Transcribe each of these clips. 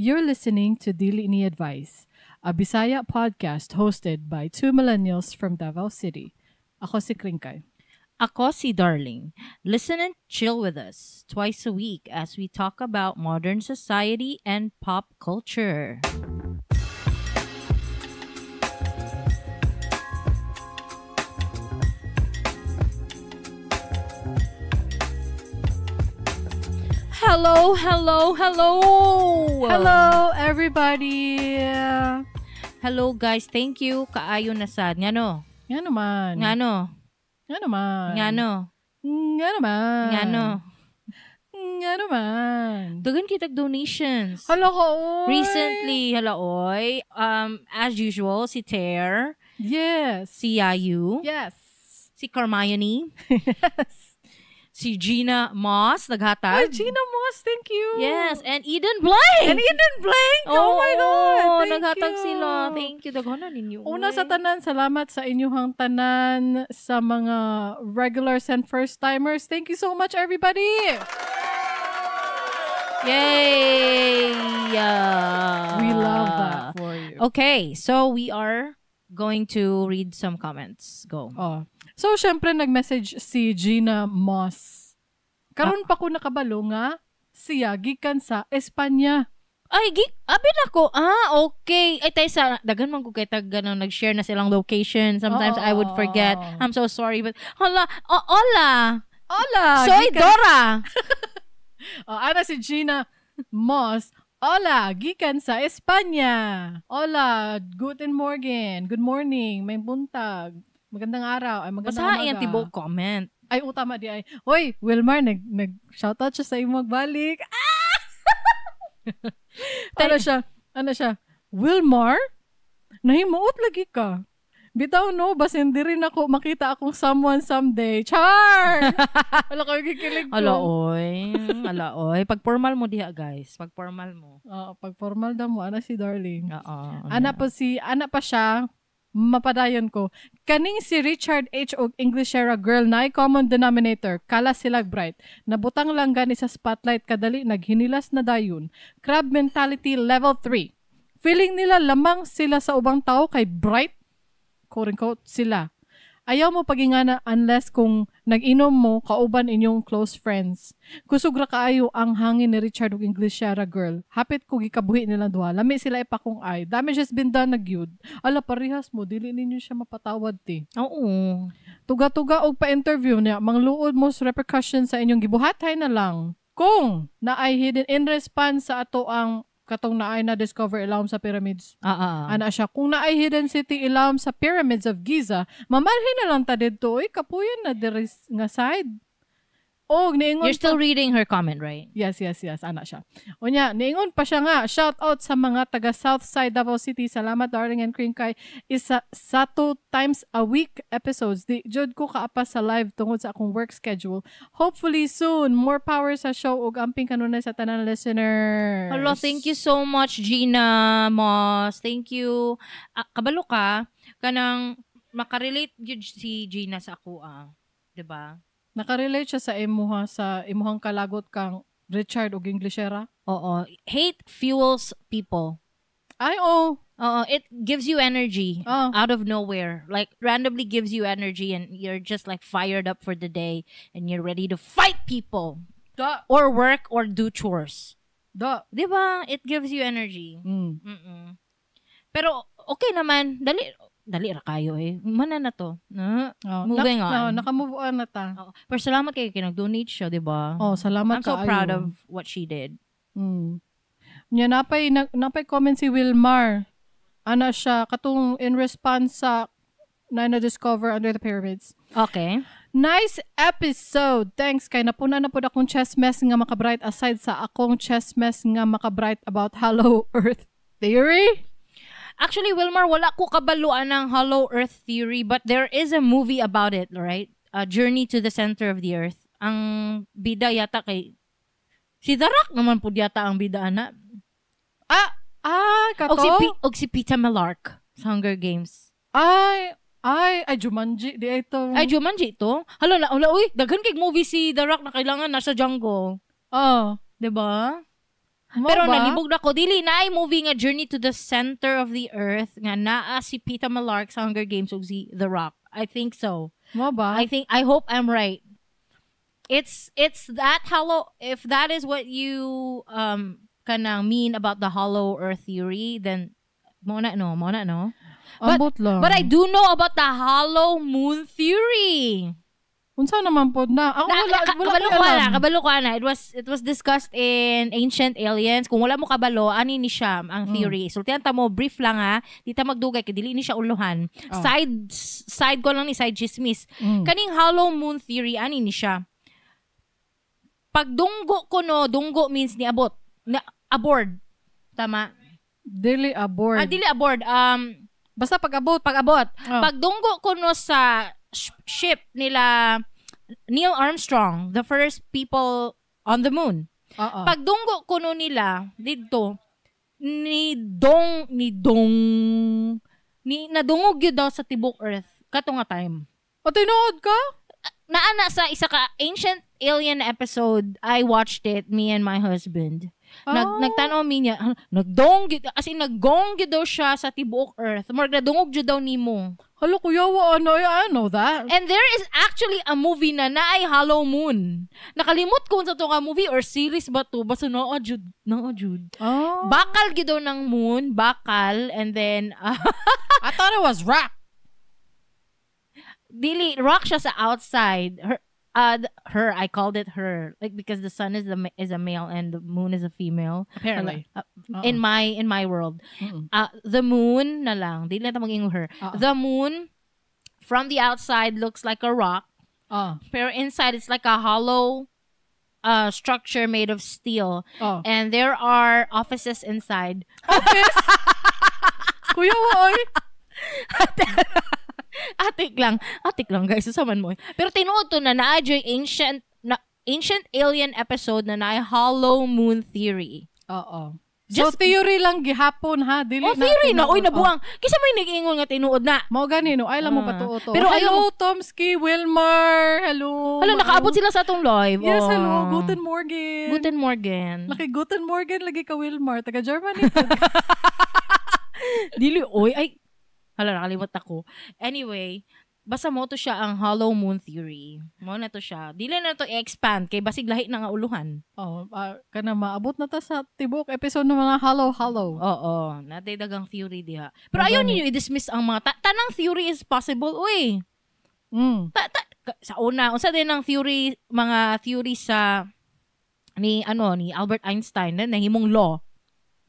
You're listening to Dili Ni Advice, a Bisaya podcast hosted by two millennials from Davao City. Ako si Kringkay. Ako si Darling. Listen and chill with us twice a week as we talk about modern society and pop culture. Hello, hello, hello. Hello, everybody! Hello guys, thank you. Kaayo na sad. Ngano? Nga naman. Ngano? Nga naman. Ngano? Nga naman. Ngano? Nga naman. Daghan kitag donations. Hala ka, oy! Recently, hala oy. As usual, si Ter, Yes. si Yayu, Yes. si Carmione, Yes. si Gina Moss, Ay, naghatag. Gina Moss, thank you. Yes, and Eden Blank. And Eden Blank! Oh, my God! Thank naghatag you. sila. Thank you. Daghanan ninyo. Una oy. sa tanan, salamat sa inyuhang tanan, sa mga regulars and first-timers. Thank you so much, everybody! Yay! We love that for you. Okay, so we are going to read some comments. Go. Oh. So, syempre, nag-message si Gina Moss. Karon pa ko nakabalo nga, siya gikan sa Espanya. Ay, abi na ko. Ah, okay. Ay, tayo sa, daghan man ko kay tag, ano, nag-share na silang location. Sometimes Oo, I would forget. oo. I'm so sorry, but, hala, oh, hola. Hola! Soy Dora. Oh, ana si Gina Moss. Hola, gikan sa Espanya. Hola, guten morgen. Good morning. May buntag. Magandang araw. Ay, magandang Basta umaga. iyang tibok comment. Ay, oh, tama di ay. Hoy, Wilmar, nag shoutout siya sa imo magbalik. Ah! Ano siya? Ano siya? Wilmar? Nahimuot lagi ka. Bitaw no, basin di rin ako makita akong someone someday. Char! Wala ko gikilig ko. Ala, oy. Ala, oy. Pag formal mo diha, guys. Pag formal mo. Oo, pag formal daw mo, ana si darling. Oo. Ana pa si, ana pa siya, mapadayon ko. Kaning si Richard H. og Englishera girl na common denominator, kala sila bright. Nabutang lang gani sa spotlight kadali naghinilas na dayon. Crab mentality level 3. Feeling nila lamang sila sa ubang tao kay bright, quote unquote, sila. Ayaw mo pagingana unless kung nag-inom mo kauban inyong close friends. Kusog ra kaayo ang hangin ni Richard ug Englishera girl. Hapit ko gikabuhi nilang duha. Lami sila ipakong ay. Damage has been done na gyud. Ala parehas mo dili ninyo siya mapatawad ti. Oo. Tuga-tuga og pa-interview niya, mangluod mo sa repercussions sa inyong gibuhatay na lang. Kung naay hidden in response sa ato ang katong naay na discover ilawom sa pyramids. Ana siya, kung naay hidden city ilawom sa pyramids of Giza, mamalhin na lang ta didto oy, kapuyan na diri nga side. Og niingon You're still reading her comment, right? Yes, yes, yes. Ana siya. Unya, niingon pa siya nga, shout out sa mga taga Southside Davao City. Salamat, darling and cream kay isa sa 2 times a week episodes. Di jud ko kaapas sa live tungod sa akong work schedule. Hopefully soon, more power sa show ug amping kanunay sa tanan listeners. Hello, thank you so much, Gina Moss. Thank you. Ah, kabalo ka, kanang makarelate gyud si Gina sa ako, ah. 'Di ba? Nakarelate siya sa imuha sa imuhang kalagot kang Richard ug Englishera. Oo. Hate fuels people. Ay, oh. Oo, it gives you energy Oh. out of nowhere. Like randomly gives you energy and you're just like fired up for the day and you're ready to fight people Da. or work or do chores. Da. 'Di ba? It gives you energy. Mm-mm. Pero okay naman, dali ra kayo eh. Mana na to. Na. Oh, Moving on. No, naka-move on na ta. Oo. Pero salamat kay kinag-donate siya, 'di ba? Oh, salamat I'm so kaayo. proud of what she did. Nya napay comment si Wilmar. Ana siya katong in response sa na na-discover under the pyramids. Okay. Nice episode. Thanks kay napuna na pud akong chess mess nga makabright aside sa akong chess mess nga makabright about Hollow Earth theory. Actually, Wilmar, wala ko kabaluan ng Hollow Earth theory, but there is a movie about it, right? A Journey to the Center of the Earth. Ang bida yata kay si The Rock naman pud yata ang bida ana. Ah, kato. Og si Peter Malark sa Hunger Games. Ay, ay, ay Jumanji di ay to. Ay, Jumanji to. Hala, la, hala, uy, daghan kay movie si The Rock na kailangan nasa jungle. Oh. 'Di ba? Mo Pero ba? Nalibog na ko. Dili na ay movie nga Journey to the Center of the Earth nga naa si Peter Malark sa Hunger Games ug si The Rock. I think so. Mo ba? I think, I hope I'm right. It's that hollow, if that is what you kanang mean about the hollow earth theory, then mo na no, mo na no. Ambot lang. But I do know about the hollow moon theory. Unsa naman pod na? Ako wala, wala Kabalo ko ko na, alam. kabalo ko na. It was discussed in Ancient Aliens. Kung wala mo kabalo, ani ni siya ang theory. Sultihan ta mo, brief lang ha. Di ta magdugay kay dili ni siya uluhan. Oh. Side side ko lang ni, side chismis. Kaning hollow moon theory, ani ni siya. Pagdunggo ko no, dunggo means ni abot. Na aboard. Tama. Dili aboard. Ah, dili aboard. Basta pag-abot. Pag-abot. Oh. Pagdunggo ko no sa ship nila Neil Armstrong, the first people on the moon. Oo. Pagdunggo kuno nila didto ni dong ni dong ni nadungog gyud daw sa tibok earth kato nga time. O tinuod ka? Naa na sa isa ka Ancient Alien episode, I watched it, me and my husband. Ah. Nagtan-aw mi niya, nagdong gyud, as in nagong gyud daw siya sa tibuok earth. Murag nadungog gyud daw nimo. Hala kuya, wa ano, I know that. And there is actually a movie na naay Hollow Moon. Nakalimot ko sa to nga movie or series ba to? Basta naa jud, naa jud. Oh. Bakal gyud daw ng moon, bakal, and then I thought it was rock. Dili rock siya sa outside. Her her, I called it her, like, because the sun is a male and the moon is a female. Apparently. In my world. The moon na lang. Dili na ta mag-ingon her. Oo. The moon from the outside looks like a rock. Pero inside, it's like a hollow structure made of steel. And there are offices inside. Office? Kuya, wa oy. Atik lang. Atik lang, guys. Usaman mo. Pero tinuod to na naa yung ancient alien episode na naay hollow moon theory. Oo. Just- So theory lang gihapon ha, dili Oh, theory na. tinuod. Uy, nabuang. Kisa may nag-ingon nga tinuod na. Mao gani no, ay lang mo Ah. patuo to. Pero Hello Tomsky, Wilmar, hello. Hala, nakaabot sila sa atong live. Yes, Oh. hello. Guten Morgen. Guten Morgen. Laki Guten Morgen lagi ka Wilmar, taga Germany. Dili, oy. Ay, hala, nakalimot ako. Anyway, basta mo to siya ang hollow moon theory. Mo na to siya. Dili na to i-expand kay basig lahi na nga uluhan. Oh, kana maabot na ta sa tibok episode ng mga hollow hollow. Oo, natay dagang theory diha. Pero Mo ayaw gani. ninyo i-dismiss ang mga tanang theory is possible, uy. Sa una, unsa din ang theory, mga theory sa ni ano ni Albert Einstein na nahimong law.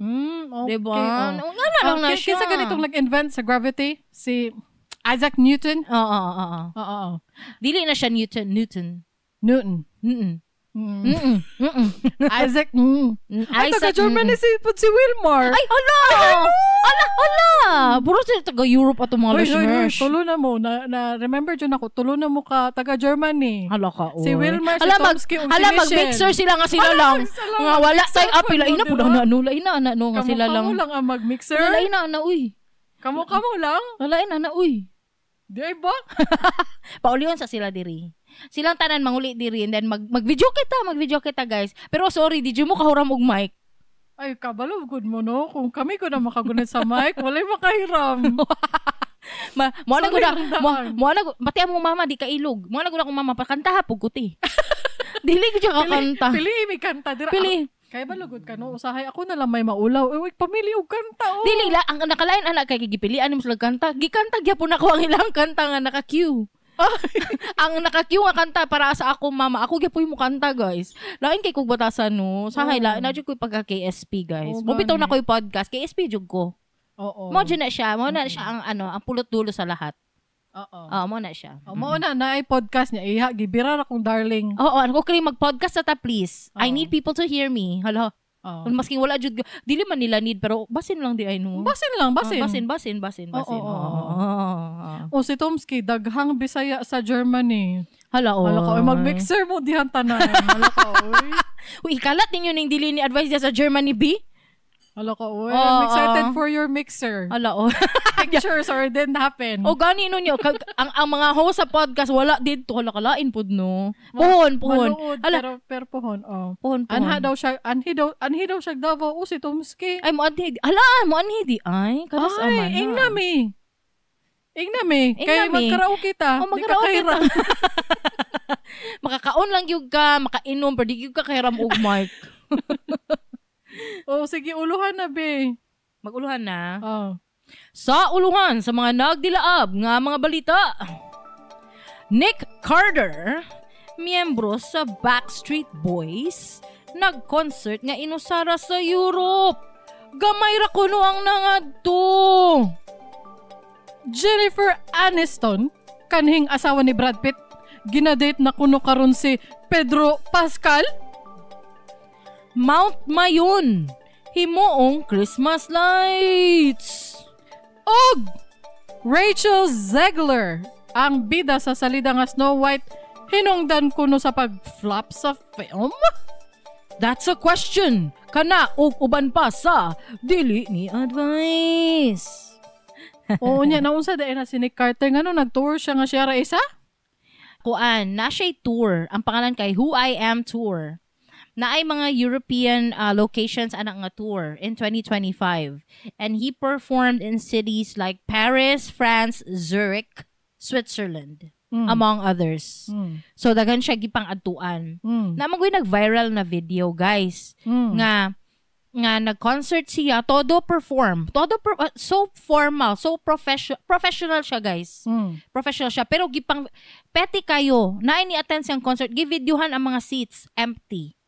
Okay. Diba? Oh. Nga na lang na siya. Kinsa ganitong nag-invent sa gravity? Si Isaac Newton? Oo. Oo, oo. Dili na siya Newton, Newton. Newton. Mm. Mm-mm. Isaac. Ay, taga Isaac, Germany si, si Wilmar. Ay, hala! Hala, hala! Puro sila taga Europe ato mga Uy, uy, uy, listeners. tulo na mo. Na remember dyan ako, tulo na mo ka, taga Germany. Hala ka, oy. Si Wilmar, si Hala, Tomsky, ug si Hala, Michelle. mag-mixer sila nga sila lang. Sila Nga wala mag-mixer tay po, apil. Lain na no, po diba? na ano, lain na na no nga sila Kamukha lang. mo lang ang mag-mixer. Lain na na uy. Kamukha mo lang. Lain na na uy. Di ay ba? Paulion sa sila diri. Silang tanan manguli diri and then mag-video kita, mag-video kita, guys. Pero sorry, di jud mo kahuram og mic. Ay, kabalo, good mo, no? Kung kami ko na makagunit sa mic, walay makahiram. Ma, mo na Sorry gud lang mo, daan. mo na gud- pati ang mong mama di kailog. Mo na gud akong mama pakanta pug kuti. Dili gud siya kakanta. Pili, may kanta. Dira, Pili. Kaya ba lugod ka, no? Usahay ako na lang may maulaw. Uy, pamili og kanta, oh. Dili la ang nakalain anak kay gipilian mo sila kanta. Gikanta gyapon ako ang ilang kanta nga naka-queue. Ang naka-queue nga kanta para sa ako mama. Ako gyapon mo kanta, guys. Lain kay kog batasan no. Sahay Oo. lain na jud ko pagka KSP, guys. Oo, Mo bitaw gani. na ko'y podcast KSP jud ko. Oo. Mo jud na siya, mo na siya ang ano, ang pulot dulo sa lahat. Oo. Oo, mo na siya. Oh, mao na na ay podcast niya. Iha, gibira ra kong darling. Oo, ano ko kay mag-podcast sa ta please. I Oo. need people to hear me. Hala, Oh. maski wala jud ko. Dili man nila need pero basin lang di ay no. Basin lang, basin. Oh, basin, basin, basin, Oo, basin. oo, oo. Oo. O si Tomsky, daghang Bisaya sa Germany. Hala, oh. Hala ka, oy, mag-mixer mo dihan tanan. Hala ka, oy. Uy, ikalat ninyo ning dili ni advice niya sa Germany, B. Hala ko, uy, Oo, I'm excited oo. for your mixer. Hala, oh. Pictures or didn't happen. O gani no niyo ang mga host sa podcast wala didto, hala kalain pud no. Puhon, puhon. Maluod, Hala. pero puhon, oh. Puhon, puhon. Anha daw siya, anhi daw siya Davao, oh, si Tomski. Ay mo anhi. Hala, mo anhi di ay. Karas Ay, aman na. ingna mi. Ingna mi. Ingna Kay mi. magkaraoke ta. Oh, Di ka magkaraoke kahira. ta. Makakaon lang gyud ka, makainom pero di gyud ka kahiram og mic. Oh, sige, uluhan na, be. Maguluhan na. Oh. Sa uluhan sa mga nagdilaab nga mga balita. Nick Carter, miyembro sa Backstreet Boys, nag-concert nga inusara sa Europe. Gamay ra kuno ang nangadto. Jennifer Aniston, kanhing asawa ni Brad Pitt, ginadate na kuno karon si Pedro Pascal. Mount Mayon, himuong Christmas lights. Og Rachel Zegler, ang bida sa salida nga Snow White, hinungdan kuno sa pag-flop sa film. That's a question. Kana og uban pa sa dili ni advice. Oo niya, naunsa dahil na si Nick Carter ngano nag-tour siya nga siya ra isa? Kuan, na siya'y tour. Ang pangalan kay Who I Am Tour. Na ay mga European locations anak nga tour in 2025. And he performed in cities like Paris, France, Zurich, Switzerland, among others. So daghan siya gipang adtuan. Na magoy nag-viral na video, guys, nga nga nag-concert siya, todo perform. Todo so formal, so professional siya, guys. Professional siya pero gipang petty kayo. Naay ni attend siyang concert, givideohan ang mga seats empty.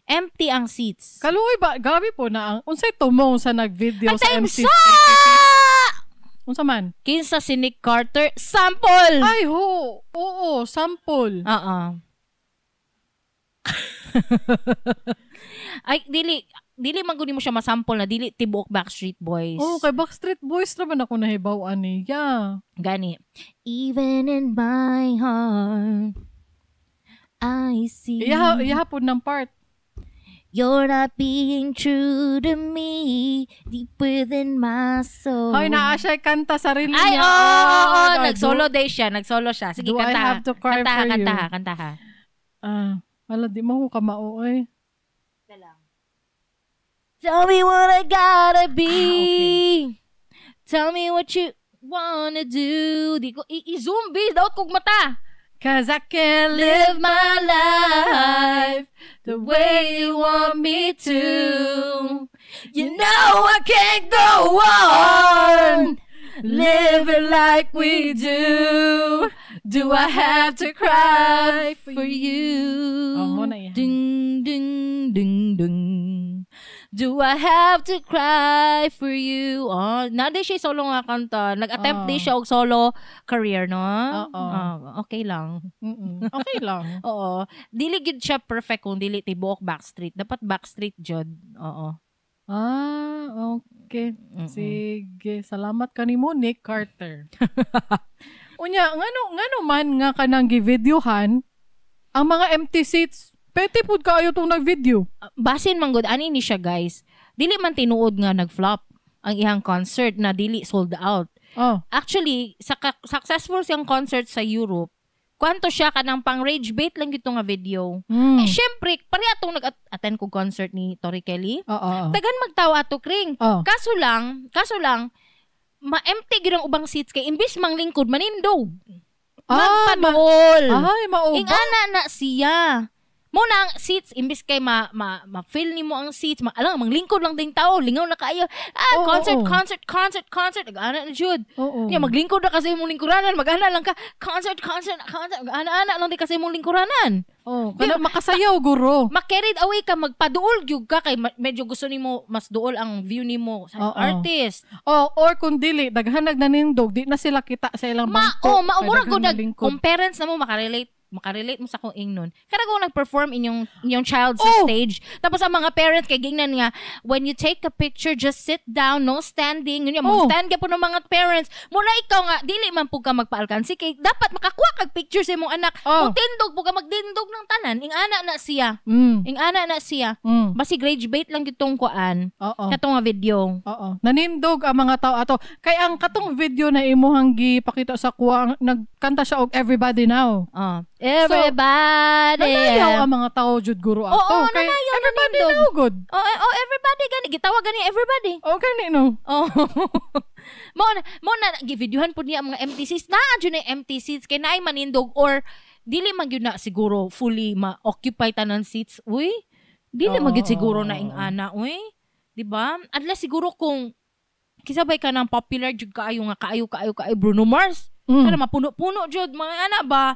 Empty ang seats. Kaluoy ba gabi po na ang unsay tumong sa nag-video Ang sa time MC? sa Unsa man? Kinsa si Nick Carter sample. Ay ho, oo, sample. Oo. Ay dili dili man gud nimo siya masample na dili tibuok Backstreet Boys. Oo, kay Backstreet Boys naman ako nahibaw ani. Yeah. Gani. Even in my heart I see Iyaha, iyaha po ng part. You're not being true to me deep within my soul. Hoy, naa siya kanta sarili Ay, niya. oo, oo, oo. Ah, Nag-solo day siya. Nag-solo siya. Sige, Do I kanta. have to cry Kanta, for you? kanta, kanta. Ah, wala, di mo ko kamao eh. Tell me what I gotta be. Tell me what you wanna do. Di ko, i-zoom, be. Daot kog mata. 'Cause I can't live my life the way you want me to. You know I can't go on living like we do. Do I have to cry for you. Oh, mo na yan. Ding, ding, ding, ding. Do I have to cry for you? Oh, na di siya solo nga kanta. Nag-attempt Oo. di siya og solo career, no? Oo. Oh, okay lang. Mm-mm. Okay lang. Oo. Dili gid siya perfect kung dili tibuok Backstreet. Dapat Backstreet jud. Oo. Ah, okay. Mm-mm. Sige, salamat kanimo Nick Carter. Unya, ngano man nga kanang givideohan ang mga empty seats. Pwede pud kaayo tong nag-video. Basin man gud ani ni siya, guys. Dili man tinuod nga nag-flop ang iyang concert na dili sold out. Oh. Actually, successful siyang concert sa Europe. Kwanto siya kanang pang rage bait lang gito nga video. Eh, syempre, pareha atong nag-attend ko concert ni Tori Kelly. Oo. oo. Tagan magtawa ato kring. Oh. Kaso lang, ma-empty gyud ang ubang seats kay imbis manglingkod manindog. Ah, Magpaduol. ay, mao ba? Ingana na siya. Mo na ang seats imbis kay ma ma, ma-feel nimo ang seats, ma, alang manglingkod lang ding tao, lingaw na kaayo. Ah, Oo, concert, oo. concert, concert, concert. Nag-ana na jud. Oo. Nya maglingkod na kasi imong lingkuranan, mag-ana lang ka. Concert, concert, concert. Mag-ana-ana lang di kasi imong lingkuranan. Oh, kana makasayaw guro. Ma-carried away ka, magpaduol gyud ka kay medyo gusto nimo mas duol ang view nimo sa Oo. artist. Oh, or kung dili daghan nagnanindog, di na sila kita sa ilang Ma bangko. oh, maumura Kay ko daghan nag nalingkod. kung parents na mo makarelate Makarelate mo sa akong ingnon. Kada kung nag-perform inyong child sa stage, tapos ang mga parents kay gingnan nga, "When you take a picture, just sit down, no standing." Yun yung stand ka po ng mga parents. Muna ikaw nga, dili man po ka magpaalkansi, kay dapat makakuha kag picture sa imong anak. Mutindog po ka, magdindog ng tanan. Ing-ana na siya. Ing-ana na siya. Basig rage bait lang gitong kuan. Katong nga video. Oo. Nanindog ang mga tao ato. Kay ang katong video na imuhang gipakita sa kuha, nagkanta siya og "Everybody Now." Everybody. Nanayaw ang mga tao jud guro ato. Oo, Kay nanayaw, "Everybody nanindog. Now" good. Oh, "Everybody" gani. Gitawag gani "Everybody." Oh, gani no. Oh. Mo na givideohan pud niya ang mga empty seats. Naa jud na empty seats kay naay manindog or dili man gyud na siguro fully ma-occupy tanan seats. Uy, dili man gyud siguro na ing ana, uy. Di ba? Unless siguro kung kisabay ka ng popular jud kaayo nga kaayo kaayo kaayo Bruno Mars. Kana mapuno-puno jud mga ana ba?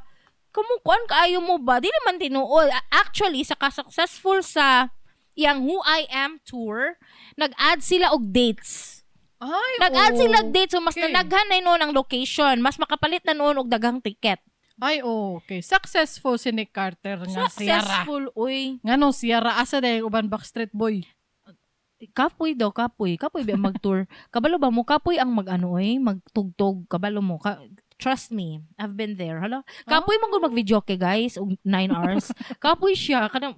Kumukuan kaayo mo ba? Dili man tinuod. Actually, sa ka-successful sa iyang Who I Am tour, nag-add sila og dates. Ay, Nag-add oo. sila og dates, so mas nanaghan na noon ang location, mas makapalit na noon og daghang ticket. Ay, okay. Successful si Nick Carter nga siyara. Successful, uy. Nganong siyara? Asa na yung uban Backstreet Boy? Kapoy daw, kapoy. Kapoy ba ang mag-tour? Kabalo ba mo? Kapoy ang mag-ano, oy, magtugtog. Kabalo mo. Trust me, I've been there. Hala. Kapoy man gud mag-video kay guys og 9 hours. Kapoy siya kanang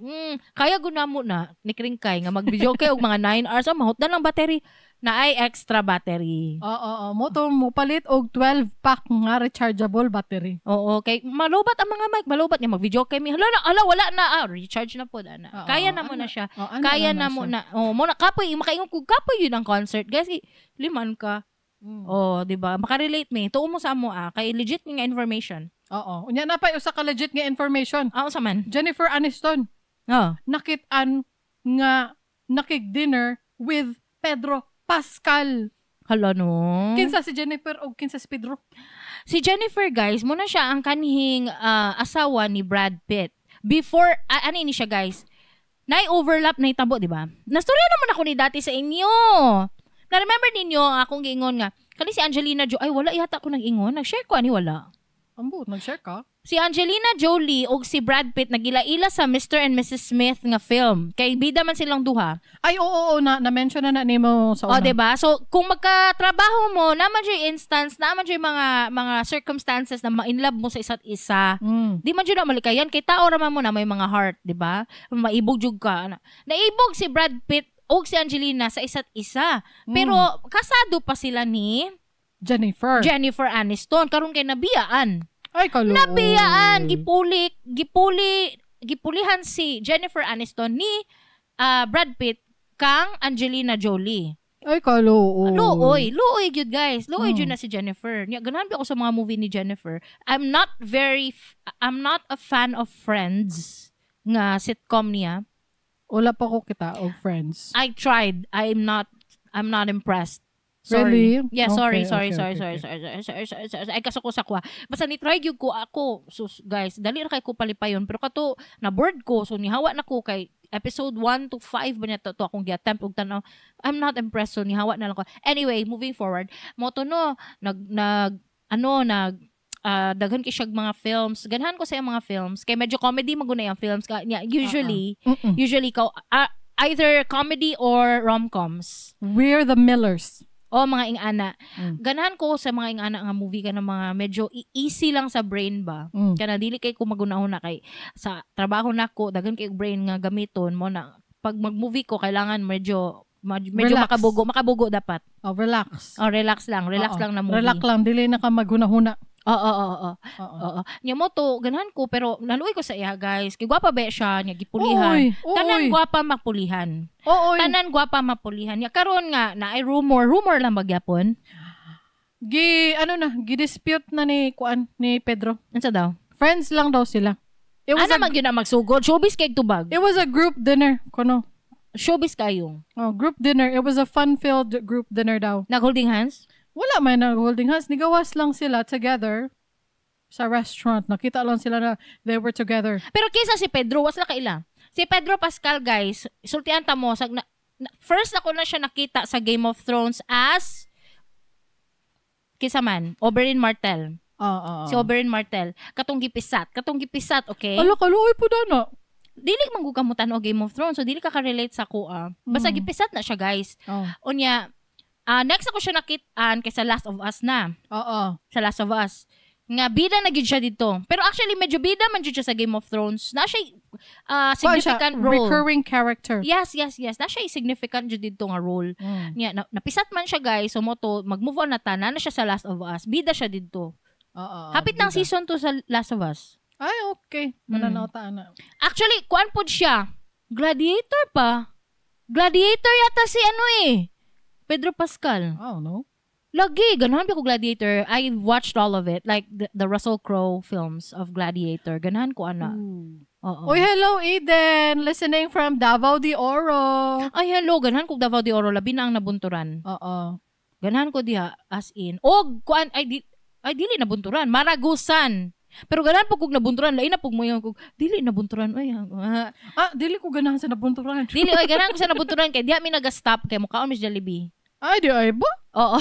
kaya gud namo na ni Kringkay nga mag-video kay og mga 9 hours. Oh, mahutdan lang battery. Na ay extra battery. Oo, oo. Mo to mo palit og 12 pack nga rechargeable battery. Oo, kay malobat ang mga mic, malobat niya mag-video kay mi. Hala na, hala wala na. Ah, recharge na pod ana. Oo, Kaya na mo ana. na siya. Oh, ano Kaya na mo siya? na. Oh, mo na kapoy makaingon ko kapoy yun ang concert. Guys, liman ka. Oh, di ba? Makarelate me. Tuo mo sa amo ah, kay legit nga information. Oo. Unya na pa usa ka legit nga information. Ah, unsa man? Jennifer Aniston Oh. nakit-an nga nakig-dinner with Pedro Pascal. Hala no. Kinsa si Jennifer o kinsa si Pedro? Si Jennifer guys, muna siya ang kanhing asawa ni Brad Pitt. Before ano ni siya guys? Nai-overlap na itabo, di ba? Nastorya naman ako ni dati sa inyo. Na-remember ninyo ang akong giingon nga, kani si Angelina Jolie, ay wala yata ako nag-ingon. Nag-share ko ani wala. Ambo, nag-share ka? Si Angelina Jolie ug si Brad Pitt nagila-ila sa Mr. and Mrs. Smith nga film. Kay bida man silang duha. Ay, oo, oo, na-mention na na nimo sa O, una. 'di ba? So, kung magkatrabaho mo, naman jud instance, naman jud mga circumstances na ma-inlove mo sa isa't isa. Di man jud na malikayan kay tao ra man mo na may mga heart, 'di ba? Maibog jud ka. Ana. Naibog si Brad Pitt ug si Angelina sa isa't isa. Pero kasado pa sila ni Jennifer. Jennifer Aniston karon kay nabiyaan. Ay, kaluoy. Nabiyaan, gipulik, gipuli, gipulihan si Jennifer Aniston ni Brad Pitt kang Angelina Jolie. Ay, kaluoy. Luoy, luoy gyud guys. Luoy jud na si Jennifer. Nya ganahan ba ako sa mga movie ni Jennifer. I'm not a fan of Friends nga sitcom niya. Wala pa ko kita og Friends. I tried. I'm not impressed. Sorry. Really? Yeah, sorry, Okay, sorry, sorry, sorry, sorry, sorry, sorry, sorry, sorry. Ay, kasuko sa kuha. Basta ni-try gyud ko ako. Sus, guys, dali ra kay ko palipayon. Pero kato, na-bored ko. So, nihawa na ko kay episode 1 to 5 ba niya to akong gi-attempt og tan-aw. I'm not impressed. So, nihawa na lang ko. Anyway, moving forward. Moto no, nag, nag, ano, nag, daghan kay siyag mga films. Ganahan ko sa iyang mga films. Kay medyo comedy maguna yung films. Ka, niya, usually, usually ko, either comedy or rom-coms. We're the Millers. O mga ingana. Ganahan ko sa mga ingana nga movie ka ng mga medyo easy lang sa brain ba. Kana dili kay ko magunahon na kay sa trabaho nako daghan kay brain nga gamiton mo na pag mag-movie ko kailangan medyo medyo Relax. makabugo, makabugo dapat. Oh, relax. O relax lang, relax Oo. lang na movie. Relax lang, dili na ka maghuna-huna. Oo. Oo. Oo. Nya mo to ganahan ko pero naluoy ko sa iya guys. Kay gwapa ba siya nya gipulihan. Oy, Tanan oy. gwapa mapulihan. Oy. Tanan gwapa mapulihan. Nya karon nga naay rumor, rumor lang magyapon. Gi ano na, gi-dispute na ni kuan ni Pedro. Unsa daw? Friends lang daw sila. It was Ana a man gyud na magsugod. Showbiz kay tubag. it was a group dinner kuno. Showbiz kayo. Oh, group dinner. It was a fun-filled group dinner daw. Nag-holding hands? Wala man nag holding hands. Nigawas lang sila together sa restaurant. Nakita lang sila na they were together. Pero kaysa si Pedro, wasla kaila. Si Pedro Pascal, guys, sultian ta mo, sag first ako na siya nakita sa Game of Thrones as kisa man, Oberyn Martell. Oo. Si Oberyn Martell. Katong gipisat. Katong gipisat, okay? Ala, kaluoy po na. Dili man gud ka mo tan-aw Game of Thrones, so dili ka ka-relate sa kuha. Basta gipisat na siya, guys. Oh. Unya, next ako siya nakitaan kay sa Last of Us na. Oo. Sa Last of Us. Nga bida na gyud siya dito. Pero actually medyo bida man gyud siya sa Game of Thrones. Na siya Kuan siya, significant role. recurring character. Yes. Na siya significant jud dito nga role. Nya na, napisat man siya, guys. So mo to mag-move on na ta na siya sa Last of Us. Bida siya dito. Oo. Hapit ng bida. season 2 sa Last of Us. Ay, okay. Mananaw ta ana. Actually, kuan pod siya. Gladiator pa. Gladiator yata si ano eh. Pedro Pascal. Oh, no. Lagi, ganahan ba ko Gladiator? I watched all of it. Like, the Russell Crowe films of Gladiator. Ganahan ko, ana. Oo. Uy, hello, Eden. Listening from Davao de Oro. Ay, hello. Ganahan ko Davao de Oro. Labi na ang nabunturan. Oo. Ganahan ko diha, as in. Og, kuan, ay, di, ay, dili nabunturan. Maragusan. Pero ganahan po kog nabunturan. Lain na pug mo yung kog, dili nabunturan. Ay, Ah, dili ko ganahan sa nabunturan. Dili, oy, ganahan ko sa nabunturan. Kay diha mi nag-stop. Kay mukhaon Miss Jollibee. Ay, di ay ba? Oo.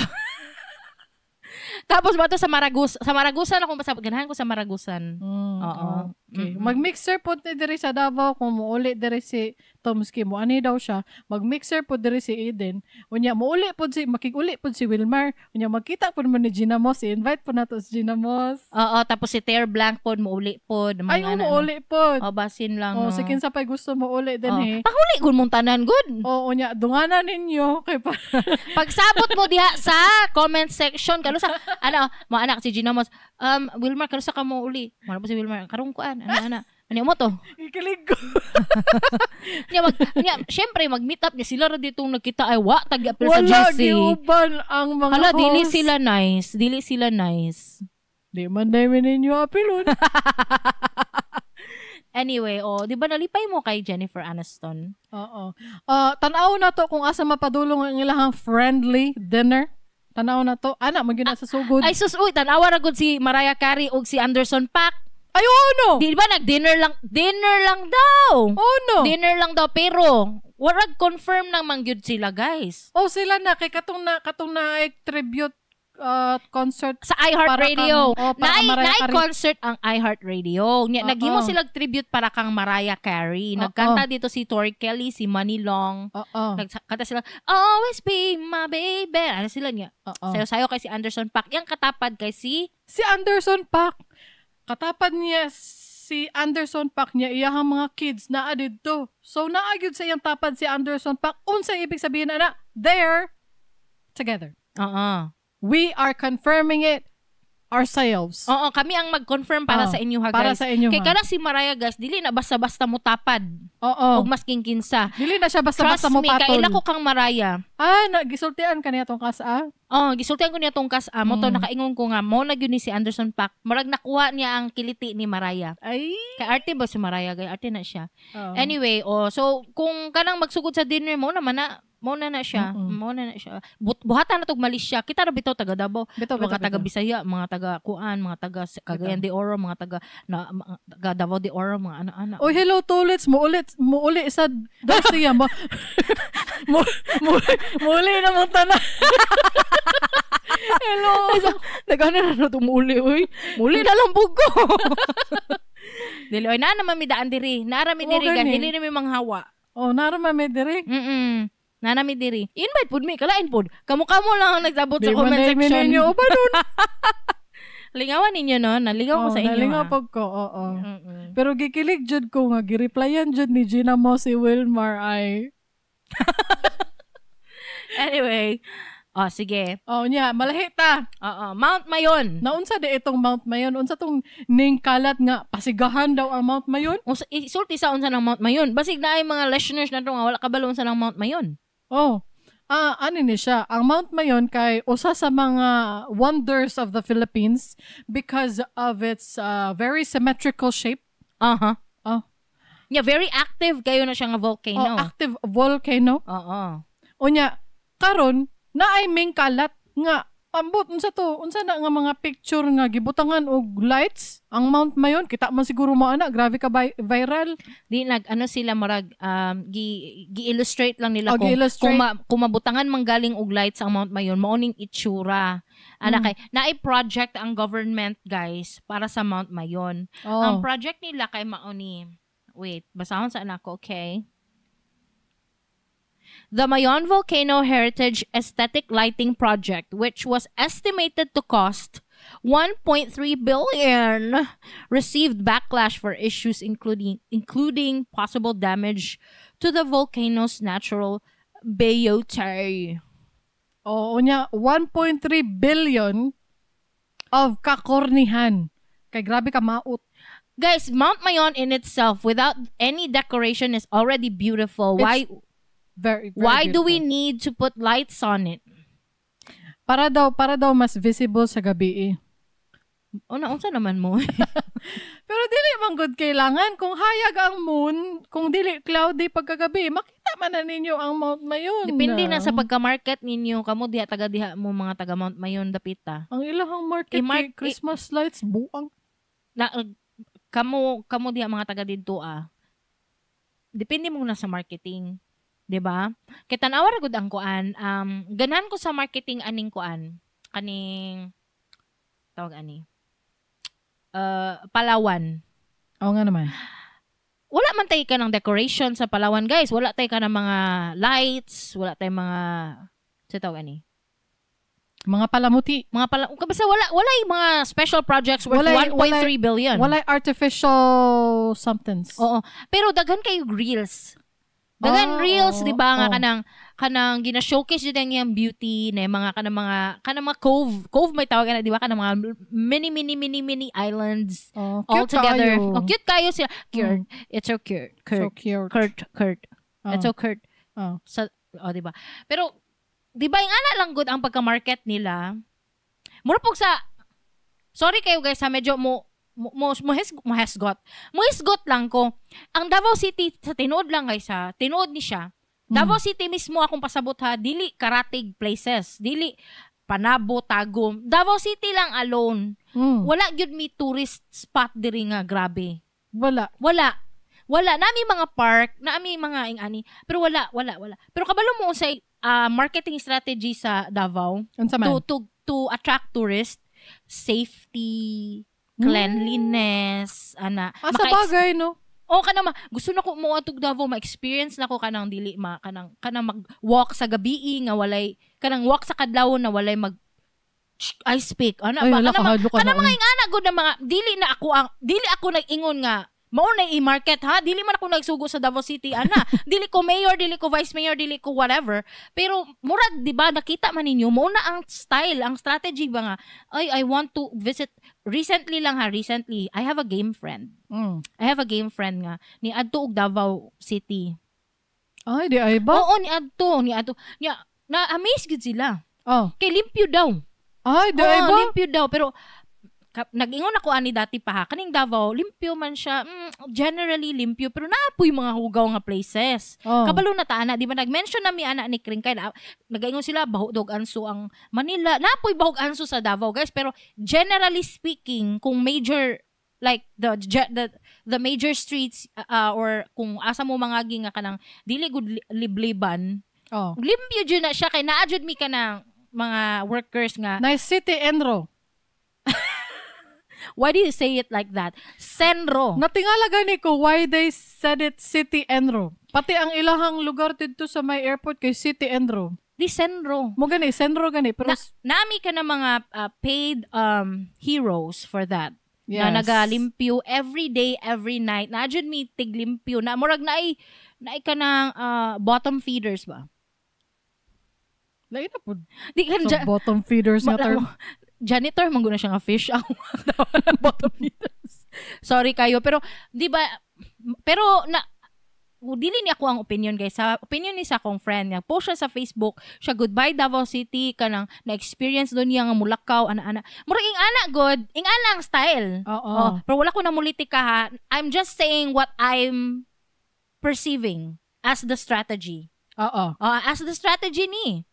Tapos ba to sa Maragus? Sa Maragusan ako basta ganahan ko sa Maragusan. Oo. Okay. Mm-mm. Mag-mixer po ni diri sa Davao kung muuli diri si Tomsky mo ani daw siya. Mag-mixer po diri si Eden. Unya muuli po si makiguli po si Wilmar. Unya magkita po mo ni Gina Moss. I-invite po nato si Gina Moss. Oo, tapos si Ter Blanc pod muuli pod. Mga Ay, ano, muuli po. Oh, basin lang. Oh, no. si kinsa pa'y gusto mo uli din Oh. eh. Pahuli gud mong tanan gud. Oo, unya dungana ninyo kay pa. Pagsabot mo diha sa comment section kano sa ano, mo anak si Gina Moss. Wilmar kano sa ka mo uli? Mara po si Wilmar karong kuan ano ana. Ano mo to? Ikilig ko. Nya mag nya syempre mag-meet up niya sila ra ditong nagkita ay wa tag apil sa Wala GC. giuban ang mga Hala, dili host. sila nice. Dili sila nice. Di man dahil ninyo apilon. Anyway, oh, di ba nalipay mo kay Jennifer Aniston? Oo. Tanaw na to kung asa mapadulong ang ilahang friendly dinner. Tanaw na to. Ana, man gyud na sa sugod. Ay sus, uy, tanawa ra gud si Mariah Carey ug si Anderson Paak. Ay, oo no! Di ba nag-dinner lang, dinner lang daw. Oh no! Dinner lang daw pero warag confirm nang mangyud sila, guys. Oh, sila na kay katong na ay tribute concert Sa iHeartRadio. Para kang- oh, para Naay kang Mariah naay Carey. concert ang iHeartRadio. Nya Oo. naghimo sila tribute para kang Mariah Carey. Oo. Nagkanta dito si Tori Kelly, si Money Long. Oo. Nagkanta sila, "Always be my baby." Ano sila niya? Oo. Sayo-sayo kay si Anderson Paak. Yang katapad kay si Si Anderson Paak. Katapad niya si Anderson Paak niya iyahang mga kids naa didto. So naa gyud sa iyang tapad si Anderson Paak. Unsa ibig sabihin ana? They're together. Oo. We are confirming it ourselves. Oo, kami ang mag-confirm para Oo, sa inyo ha, guys. Para sa inyo. Kay ha. kana si Mariah, guys, dili na basta-basta mo tapad. Oo. Og masking kinsa. Dili na siya basta-basta Trust mo me, patol. kaila ko kang Mariah. Ah, na, gisultian ka niya tong kasa. ah? Oh, gisultian ko niya tong kas amo to nakaingon ko nga mo na gyud ni si Anderson Paak. Murag nakuha niya ang kiliti ni Mariah. Ay. Kay arte ba si Mariah, gay arte na siya. Oo. Anyway, oh, so kung kanang magsugod sa dinner mo naman na mo na na siya. Mm-mm. Mo na na siya. Buhatan na tog Malaysia. Kita ra bitaw taga Davao. Bitaw, bitaw, Mga taga bitaw. Bisaya, mga taga Kuan, mga taga Cagayan de Oro, mga taga na mga taga Davao de Oro, mga ana-ana. Oy, hello, Tulits. Muulit, muuli sa daw siya. Mo, mo, mo, muuli na mong tanan. Hello. Nagana na na tumuli, uy. Muli na lang bugo. Dili, oy, naa naman mi daan diri. Naara mi Oo, diri, gan. gani. Dili na mi manghawa. Oh, narama me dire. Naa mi diri. Invite pud mi, kalain pud. Kamo-kamo lang ang nagsabot Di sa man comment dahil section. ninyo uban nun. Lingawan ninyo, no? Naligaw ko Oh, sa inyo, nalingaw ha? pag ko, oo. Mm-mm. Pero gikilig jud ko nga gireplyan jud ni Gina mo si Wilmar ay. Anyway. Oh, sige. Oh, nya, malahi ta. Oo. Mount Mayon. Naunsa di itong Mount Mayon? Unsa tong ning kalat nga pasigahan daw ang Mount Mayon? Unsa isulti sa unsa ng Mount Mayon. Basig na ay mga listeners na to nga wala kabalo unsa ng Mount Mayon. Oh. Ah, ano ni siya? Ang Mount Mayon kay usa sa mga wonders of the Philippines because of its very symmetrical shape. Aha. Oh. Yeah, very active kayo na siya nga volcano. Oh, active volcano. Oo. Unya, karon naay ming kalat nga Ambot unsa to? Unsa na nga mga picture nga gibutangan og lights ang Mount Mayon? Kita man siguro mo ana, grabe ka viral. Di nag ano sila, murag gi-illustrate lang nila Oh, kung gi-illustrate. kung mabutangan man galing og lights ang Mount Mayon, mao ning itsura. Ana kay naay project ang government, guys, para sa Mount Mayon. Oh. Ang project nila kay mao ni, wait, basahon sa anak ko, okay? The Mayon Volcano Heritage Aesthetic Lighting Project, which was estimated to cost 1.3 billion, received backlash for issues including possible damage to the volcano's natural beauty. Oo niya, 1.3 billion of kakornihan. Kay grabe ka maot. Guys, Mount Mayon in itself without any decoration is already beautiful. Why Very, very why do we beautiful. need to put lights on it? Para daw mas visible sa gabi eh. O na, unsa naman mo? Pero dili man gud kailangan kung hayag ang moon, kung dili cloudy pagkagabi, makita man na ninyo ang Mount Mayon. Depende na sa pagka-market ninyo kamo diha, taga diha mo, mga taga Mount Mayon dapita. Ang ilahang market kay Christmas lights buang. Na kamo kamo diha, mga taga didto ah. Depende mo na sa marketing, 'di ba? Kay tan-awa ra gud ang kuan, ganahan ko sa marketing aning kuan, kaning tawag ani. Palawan. Oo nga naman. Wala man tay ka ng decoration sa Palawan, guys. Wala tay ka ng mga lights, wala tay mga sa tawag ani. Mga palamuti. Mga pala, basta wala yung mga special projects worth 1.3 billion. Walay artificial somethings. Oo. Pero daghan kayo reels. Daghan reels, di ba, nga kanang kanang gina-showcase jud ang iyang beauty na yung mga kanang mga cove, cove may tawag na, di ba, kanang mga mini mini mini mini islands Oh, all cute together. Kayo. Oh, cute kayo sila. Cute. It's so cute. So Cute. cute. Kurt, Kurt. Oh. It's so cute. Oh. Sa, oh, di ba? Pero di ba yung ana lang good ang pagka-market nila? Mura pug sa, sorry kayo guys ha, medyo mo mo mo mo hesgot. Mo hisgot lang ko. Ang Davao City sa tinuod lang, guys ha, tinuod ni siya. Davao City mismo akong pasabot ha, dili karatig places, dili Panabo, Tagum. Davao City lang alone. Wala gyud mi tourist spot diri nga grabe. Wala. Wala. Wala. Nami mga park, nami mga ingani, pero wala, wala, wala. Pero kabalo mo sa marketing strategy sa Davao Unsa man? to attract tourists, safety, cleanliness, ana. Ah, sa bagay, no? Oh, kanang gusto na ko mo atog Davao, ma-experience na ko kanang dili ma kanang kanang mag-walk sa gabi nga walay kanang walk sa kadlawon na walay mag ice pick. Ana Ay, ba? wala, Kanang kahadlok ka kanang na, mga oy. ingana gud na mga dili ako nag-ingon nga mao na i-market ha, dili man ako nagsugo sa Davao City ana, dili ko mayor, dili ko vice mayor, dili ko whatever, pero murag di ba nakita man ninyo mao na ang style, ang strategy ba nga ay I want to visit. Recently lang ha, recently I have a game friend. I have a game friend nga ni adto og Davao City. Ay, di ay ba? Oo, ni adto nya, na amaze gid sila kay limpyo daw. Ay, di ay Oo, ba? limpyo daw. Pero nag-ingon ako ani dati pa ha, kaning Davao, limpyo man siya. Generally limpyo, pero naa poy mga hugaw nga places. Kabalo na ta ana, di ba nag-mention na mi ana ni Kring kay na, nag-ingon sila bahog dog anso ang Manila. Naa poy bahog anso sa Davao, guys, pero generally speaking, kung major like the major streets or kung asa mo mangagi nga kanang dili gud libliban, limpyo jud na siya kay naa jud mi kanang mga workers nga. Nice city, Enro. Why do you say it like that? Senro. Natingala gani ko why they said it City Enro. Pati ang ilahang lugar didto sa may airport kay City Enro. Di Senro. Mo gani, Senro gani. Pero, Nami ka na mga paid heroes for that. Yes. Na nagalimpyo every day, every night. Na jud mi tiglimpyo. Na murag naay naay ka ng bottom feeders ba? Lain na po. Di kan So, bottom feeders nga term. Janitor man guna siya nga fish ang bottom feeders. Sorry kayo, pero di ba, pero na dili ni ako ang opinion, guys. Sa opinion ni sa akong friend niya. Post siya sa Facebook, siya goodbye Davao City, kanang na-experience doon niya nga mulakaw ana ana. Murag ing ana good, ing ana ang style. Oo. Oh, pero wala ko na mulitika ha. I'm just saying what I'm perceiving as the strategy. Oo. Oh, as the strategy ni.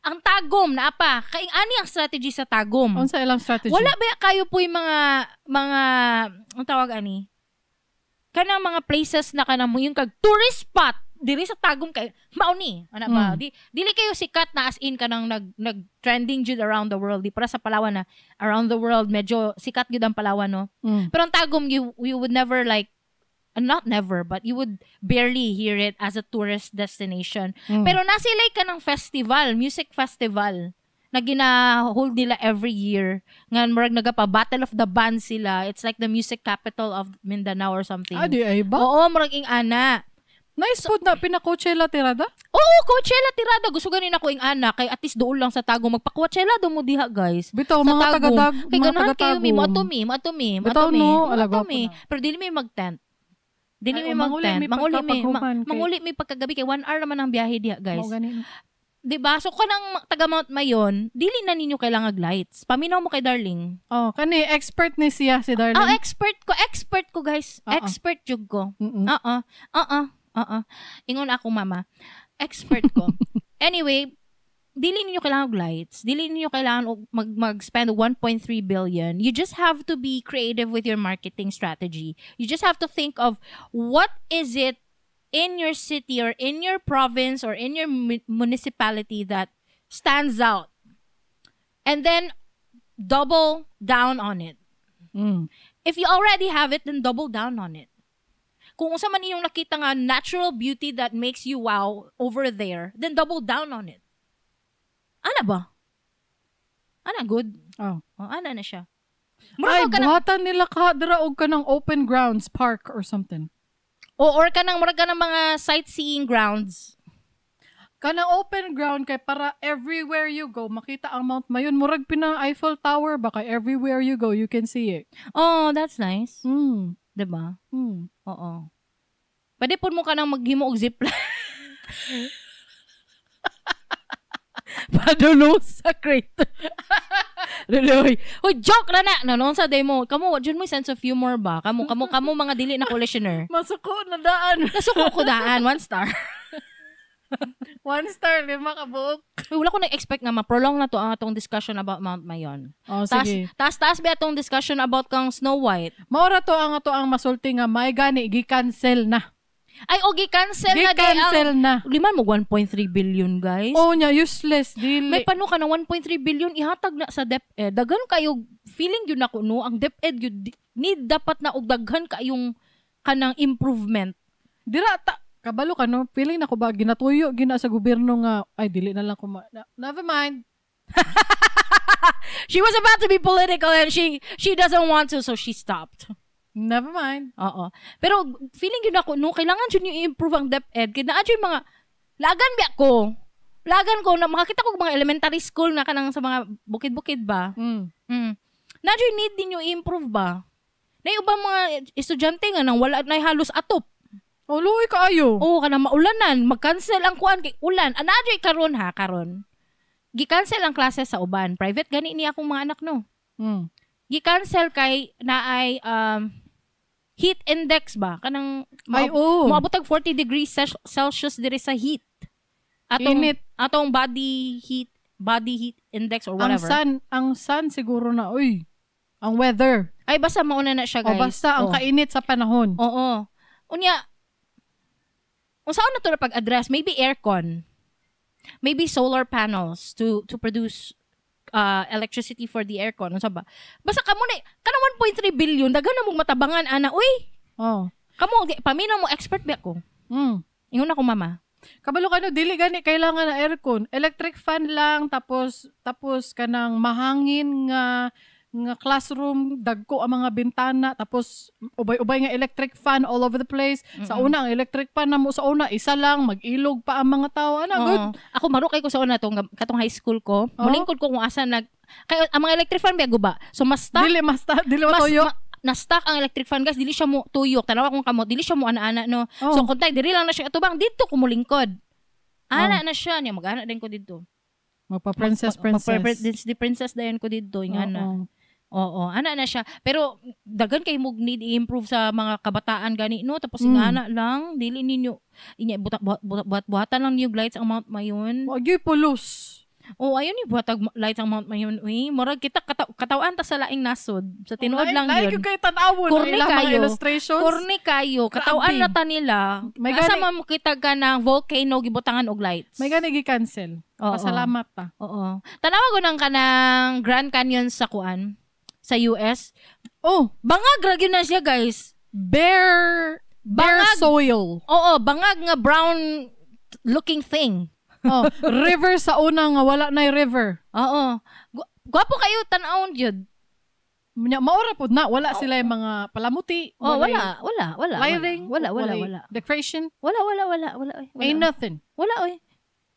Ang Tagum naa pa. Kay ani ang strategy sa Tagum. Unsa ilang strategy? Wala ba kayo po yung mga ang tawag ani? Kanang mga places na kanang mo yung kag tourist spot diri sa Tagum kay mao ni ana ba? Di dili kayo sikat na as in kanang nag trending jud around the world, di para sa Palawan na around the world medyo sikat gyud ang Palawan, no? Pero ang Tagum, you would never like, not never, but you would barely hear it as a tourist destination. Pero nasilay ka ng festival, music festival na gina-hold nila every year. Nga murag nagapa Battle of the Bands sila. It's like the music capital of Mindanao or something. Ah, di ay ba? Oo, murag ing ana. Nice food na pina-Coachella tirada? Oo, Coachella tirada. Gusto ganin ako ing ana kay at least doon lang sa Tagum. Magpa-Coachella do mo diha, guys. Bitaw Sa mga Tagum. tagadag, Kay mga ganahan kayo mi, taga-Tagum. moadto mi, moadto mi, Bitaw, moadto mi. no, Moadto alagaw mi. po na. Pero dili mi mag-tent. Dili Ay, mi oh, manguli mag-tent. mi Manguli mi, pagkapaghuman kay- manguli mi pagkagabi kay 1 hour naman ang biyahe diha, guys. Mao gani. 'Di ba? So kanang taga Mount Mayon, dili na ninyo kailangan og lights. Paminaw mo kay Darling. Oh, kani expert ni siya si Darling. Oh, expert ko guys. Oo. Expert jud ko. Oo. Oo. Oo. Ingon ako, mama. Expert ko. Anyway, dili ninyo kailangan og lights. Dili ninyo kailangan og mag-spend 1.3 billion. You just have to be creative with your marketing strategy. You just have to think of what is it in your city or in your province or in your municipality that stands out. And then double down on it. If you already have it, then double down on it. Kung unsa man inyong nakita nga natural beauty that makes you wow over there, then double down on it. Ana ba? Ana good. Oh. Oh, ana na siya. Ay, Murag ka na, buhatan nila ka dira og kanang open grounds park or something. o or kanang murag ka ng mga sightseeing grounds. Kanang open ground kay para everywhere you go makita ang Mount Mayon, murag pina Eiffel Tower ba, kay everywhere you go you can see it. Oh, that's nice. 'Di ba? Oo. Pwede po mo ka nang maghimo og zipline. Padulo sa crater. Luloy. Hoy, joke na na. Noon sa demo. Kamo, wa jud mo sense of humor ba? Kamo, kamo, kamo mga dili na listener. Masuko na daan. Nasuko ko daan. One star. One star, lima ka buok. Uy, wala ko nag-expect nga ma-prolong na to ang atong discussion about Mount Mayon. Oh, Tas, sige. tas, tas ba atong discussion about kang Snow White? Maura to ang ato ang masulti nga may gani gi-cancel na. Ay, o, gi-cancel na day ang Gi-cancel na. Liman mo 1.3 billion, guys. Oh nya, useless dili. May pano ka na 1.3 billion ihatag na sa DepEd. Daghan kayo feeling yun ako no, ang DepEd yun need dapat na og daghan kayong kanang improvement. Dira ta kabalo ka no, feeling na ko ba ginatuyo gina sa gobyerno nga ay dili na lang ko never mind. She was about to be political and she doesn't want to, so she stopped. Never mind. Oo. Pero feeling yun ako no, kailangan jud niyo i-improve ang DepEd kay naa jud mga lagan biya ko. Lagan ko na makakita ko mga elementary school na kanang sa mga bukid-bukid ba. Na jud need ninyo i-improve ba? Na yung ubang mga estudyante nga nang wala na halos atop. Oh, luoy kaayo. Oo, kanang maulanan, mag-cancel ang kuan kay ulan. Ana jud karon ha, karon. Gi-cancel ang klase sa uban. Private gani ni akong mga anak no. Gi-cancel kay naay heat index ba kanang Ay, oo. moabot og 40 degrees Celsius diri sa heat. Atong Init. atong body heat index or Ang whatever. sun, ang sun siguro na, uy, ang weather. Ay basta mauna na siya, O guys. basta ang Oo. kainit sa panahon. Oo. Unya, unsaon na to na pag-address? Maybe aircon. Maybe solar panels to produce electricity for the aircon. Unsa ba? Basta kamo na kanang 1.3 billion daghan na mong matabangan ana. Uy, Oh. kamo paminaw mo, expert ba ko? Ingon ako, mama. Kabalo ka no, dili gani kailangan na aircon. Electric fan lang, tapos tapos kanang mahangin nga nga classroom, dagko ang mga bintana, tapos ubay-ubay nga electric fan all over the place. Sa una ang electric fan na mo sa una isa lang, mag-ilog pa ang mga tao. Ana, Oo. good. Ako marukay ko sa una tong katong high school ko. Oo. Mulingkod ko kung asa nag kay ang mga electric fan ba guba. So mas stuck Dili masta, dili mas matuyo. Na-stuck ang electric fan, guys, dili siya mo tuyok. Tanawa kong kamot, dili siya mo ana-ana no. Oh. So kung tay diri lang na siya atubang dito ko mulingkod. Ana na siya niya, mag-ana din ko dito. Magpa-princess, princess. Di princess dayon ko dito yung ana. Oo. Oo, ana na siya. Pero daghan kay mog need i-improve sa mga kabataan gani no, tapos ana lang dili ninyo inya buhat, buhat, buhat, buhatan lang niyo lights ang Mount Mayon. Wag yo'y pulos. Oh, ayun ni buhatag lights ang Mount Mayon. Uy, murag kita katawan ta sa laing nasod. Sa tinuod lang Lain yun. gyud kay tan-awon ang Corny ilang mga kayo. illustrations. Corny kayo. Katawan Grabe. na ta nila. May Asa gani- man mo kita ka ng volcano gibutangan og lights. May gani gi-cancel. Oo. Pasalamat ta. Oo. Tanawa ko nang kanang Grand Canyon sa kuan sa US. Oh, Bangag ra gyud na siya, guys. bare bare Bangag. soil. Oo, bangag nga brown looking thing. Oh, river sa una nga wala na river. Oo. Gwapo kayo tan-awon gyud. Nya maora pod na wala sila yung mga palamuti. Oh, walay wala, wala, wala. Lighting, Wala, wala, walay wala. decoration, Wala, wala, wala, wala. Oy, wala. ain't nothing. Wala oy.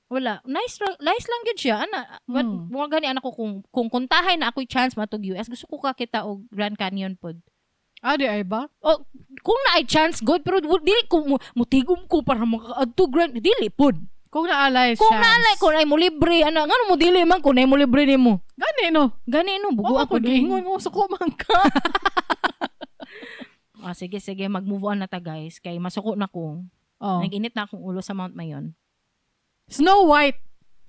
Wala. Nice nice lang gyud siya ana. Wa gani anak ko kung kuntahay na ako'y chance matug US, gusto ko kakita og Grand Canyon pod. Ah, di ay ba? Oh, kung naay chance good pero dili ko mutigom ko para makaadto Grand, dili pod. Kung naalay Kung chance. naalay ko ay mo libre ana, ngano mo dili man kung naay mo libre nimo. Gani no. Gani no bugo Bugo ako ako giingon mo suko man ka. Ah, sige sige, mag-move on na ta guys kay masuko na ko. Oh. Nag-init na akong ulo sa Mount Mayon. Snow White.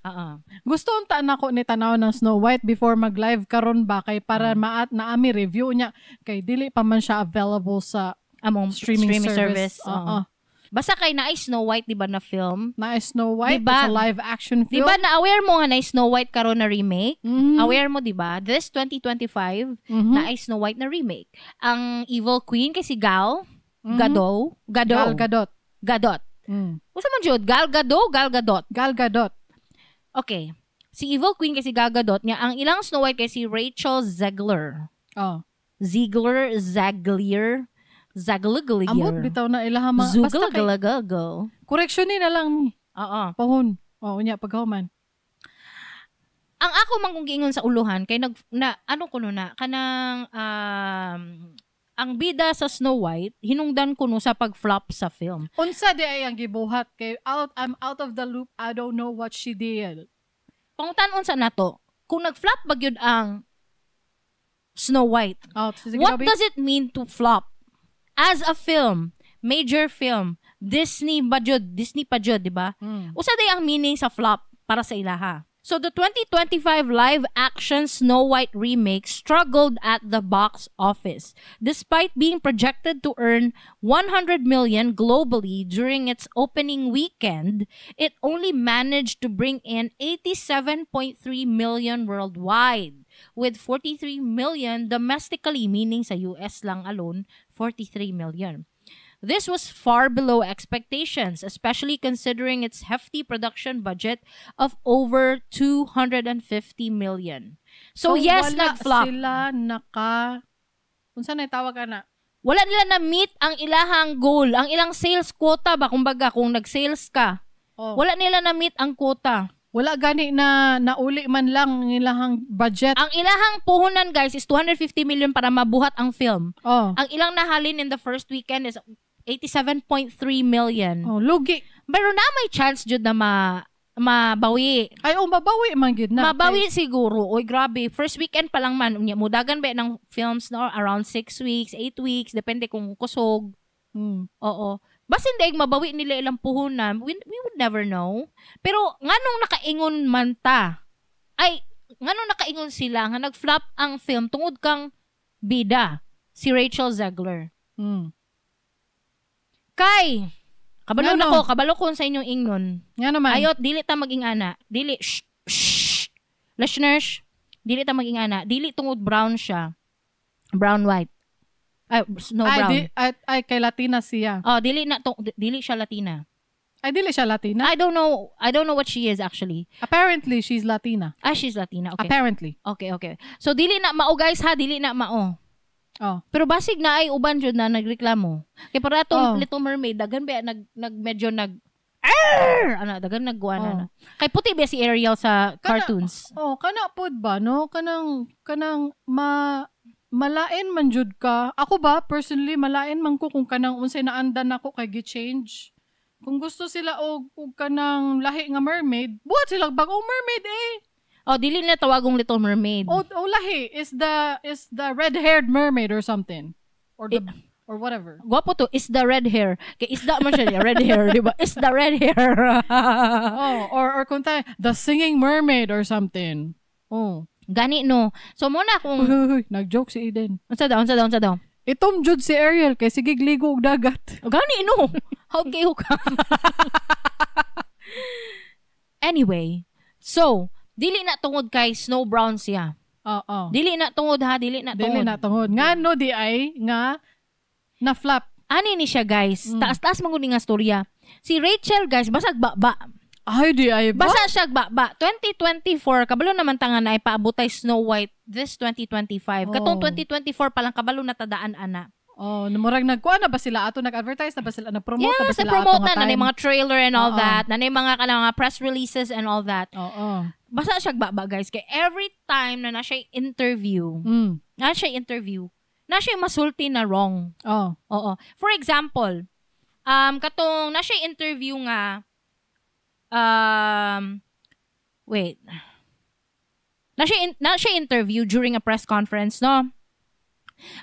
Ah. Gusto unta nako ni tanaw ng Snow White before mag-live karon ba kay para maat na ami review niya kay dili pa man siya available sa Among streaming, streaming service. service. Oo. Oo. Basta kay naay Snow White di ba na film? Na Snow White, Diba? it's a live action Di film. ba na-aware mo nga na Snow White karon na remake? Mhm. Aware mo, di ba? This 2025, na ay Snow White na remake. Ang Evil Queen kay si Gal Gadot, Gadot. Gal Gadot. Gadot. Usa man jud, Gal Gadot, Gal Gadot. Gal Gadot. Okay. Si Evil Queen kay si Gal Gadot niya, ang ilang Snow White kay si Rachel Zegler. Oh. Ziegler, Zaglier, Zagliglier. Amot bitaw na ilaha mga basta kay Zuglagalagal. correction ni na lang ni Oo. pahon. Oh, unya paghuman. Ang ako man kung giingon sa uluhan kay nag na ano kuno na kanang ang bida sa Snow White hinungdan kuno sa pag-flop sa film. Unsa di ay ang gibuhat kay out I'm out of the loop. I don't know what she did. Pangutan-on sa nato, kung nag-flop ba gyud ang Snow White, Out. Sige, what Robbie. does it mean to flop? As a film, major film, Disney ba jud? Disney pa jud, di ba? Usa day ang meaning sa flop para sa ilaha. So the 2025 live-action Snow White remake struggled at the box office despite being projected to earn 100 million globally during its opening weekend. It only managed to bring in 87.3 million worldwide, with 43 million domestically, meaning sa US lang alone, 43 million. This was far below expectations, especially considering its hefty production budget of over 250 million. So, yes, wala nag-flop. sila naka unsa na tawag ana? Wala nila na-meet ang ilahang goal, ang ilang sales quota ba, kumbaga, kung nag-sales ka. Oh. Wala nila na-meet ang quota. Wala gani na nauli man lang ang ilahang budget. Ang ilahang puhunan, guys, is 250 million para mabuhat ang film. Oh. Ang ilang nahalin in the first weekend is 87.3 million. Oh, lugi. Pero na may chance jud na mabawi. Ay, oh, mabawi man gid na. Mabawi siguro. Oy, grabe. First weekend pa lang man. Unya, mudagan ba ng films no? Around 6 weeks, 8 weeks. Depende kung kusog. Oo. Basin daig mabawi nila ilang puhunan, we would never know. Pero nganong nakaingon man ta? Ay, nganong nakaingon sila nga nag-flop ang film tungod kang bida, si Rachel Zegler. Kay, kabalo na Ngano? ko, kabalo ko sa inyong ingnon. Nga naman. Ayot, dili ta maging ana. Dili, shh, shh. Listeners, dili ta maging ana. Dili tungod brown siya. Brown white. Ay, snow ay, brown. di, ay, kay Latina siya. Oh, dili na tung, dili siya Latina. Ay, dili siya Latina. I don't know what she is actually. Apparently, she's Latina. Ah, she's Latina. Okay. Apparently. Okay. So dili na mao guys ha, dili na mao. Oh. Pero basig na ay uban jud na nagreklamo. Kay para atong Oh. Little Mermaid daghan ba nag nag medyo nag Arr! Ano, daghan nagguan Oh. na. Kay puti ba si Ariel sa Kana- cartoons? Oh, kana pod ba no? Kanang kanang malain man jud ka. Ako ba personally malain man ko kung kanang unsay naandan nako kay gi-change. Kung gusto sila og kanang lahi nga mermaid, buhat sila bagong mermaid eh. Oh, dili na tawagong Little Mermaid. O lahi is the red-haired mermaid or something. Or the Or whatever. Gwapo to, isda red hair. Kay isda man siya, red hair, di ba? Isda red hair. Oh, or kung tayo, the singing mermaid or something. Oh. Gani no. So mo na kung Uy, uy, uy, nag-joke si Eden. Unsa daw, unsa daw, unsa daw? Itom jud si Ariel kay sige ligo og dagat. Gani no. How kayo ka? Anyway, so dili na tungod kay Snow Brown siya. Oo. Dili na tungod ha, dili na Dili tungod. na tungod. Nga no di ay nga na flap. Ani ni siya guys. Taas-taas man gud ni nga storya. Si Rachel guys, basag ba. Ay di ay ba? Basa siya ba 2024 kabalo naman ta nga na ipaabotay Snow White this 2025. Oh. Katong 2024 pa lang kabalo na tadaan ana. Oh, murag nagkuan na ba sila ato, nag-advertise na ba sila, nag-promote na ba Yeah, sa sila promote ato na nga na time? mga trailer and all Oo. that, na mga kanang mga press releases and all that. Oo. Basta siya ba guys kay every time na na siya interview, na siya interview, na siya masulti na wrong. Oh. Oo. For example, katong na siya interview nga wait. Na siya interview during a press conference, no?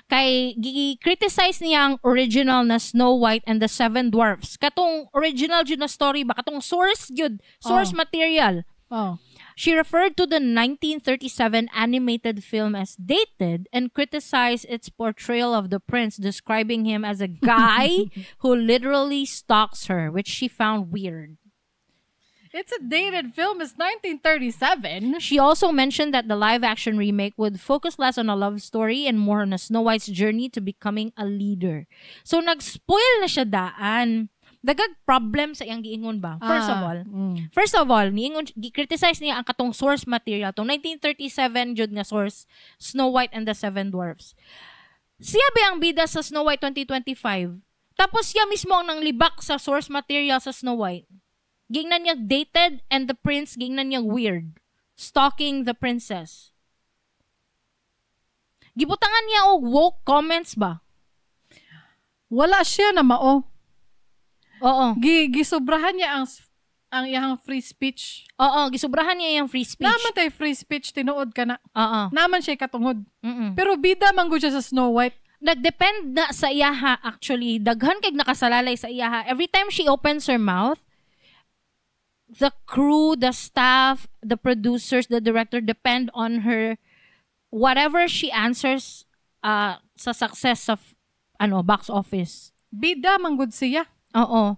Kay gi-criticize niya ang original na Snow White and the Seven Dwarfs. Katong original jud na story ba katong source jud, source Oh. material. Oh. She referred to the 1937 animated film as dated and criticized its portrayal of the prince, describing him as a guy who literally stalks her, which she found weird. It's a dated film. It's 1937. She also mentioned that the live action remake would focus less on a love story and more on a Snow White's journey to becoming a leader. So, nag-spoil na siya daan. Dagag problem sa iyang giingon ba? First of all, First of all, niingon gi-criticize niya ang katong source material tong 1937 jud nga source Snow White and the Seven Dwarfs. Siya ba ang bida sa Snow White 2025? Tapos siya mismo ang nanglibak sa source material sa Snow White. Gingnan niya dated and the prince gingnan niya weird. Stalking the princess. Gibutangan niya og woke comments ba? Wala siya na mao. Oo. Gisobrahan niya ang iyang free speech. Oo, gisubrahan niya yung free speech. Naman tay free speech tinuod ka na. Oo. Naman siya katungod. Mm-mm. Pero bida man gud siya sa Snow White. Nagdepend na sa iyaha actually. Daghan kay nakasalalay sa iyaha. Every time she opens her mouth, the crew, the staff, the producers, the director depend on her. Whatever she answers sa success of ano box office. Bida man gud siya. Oo.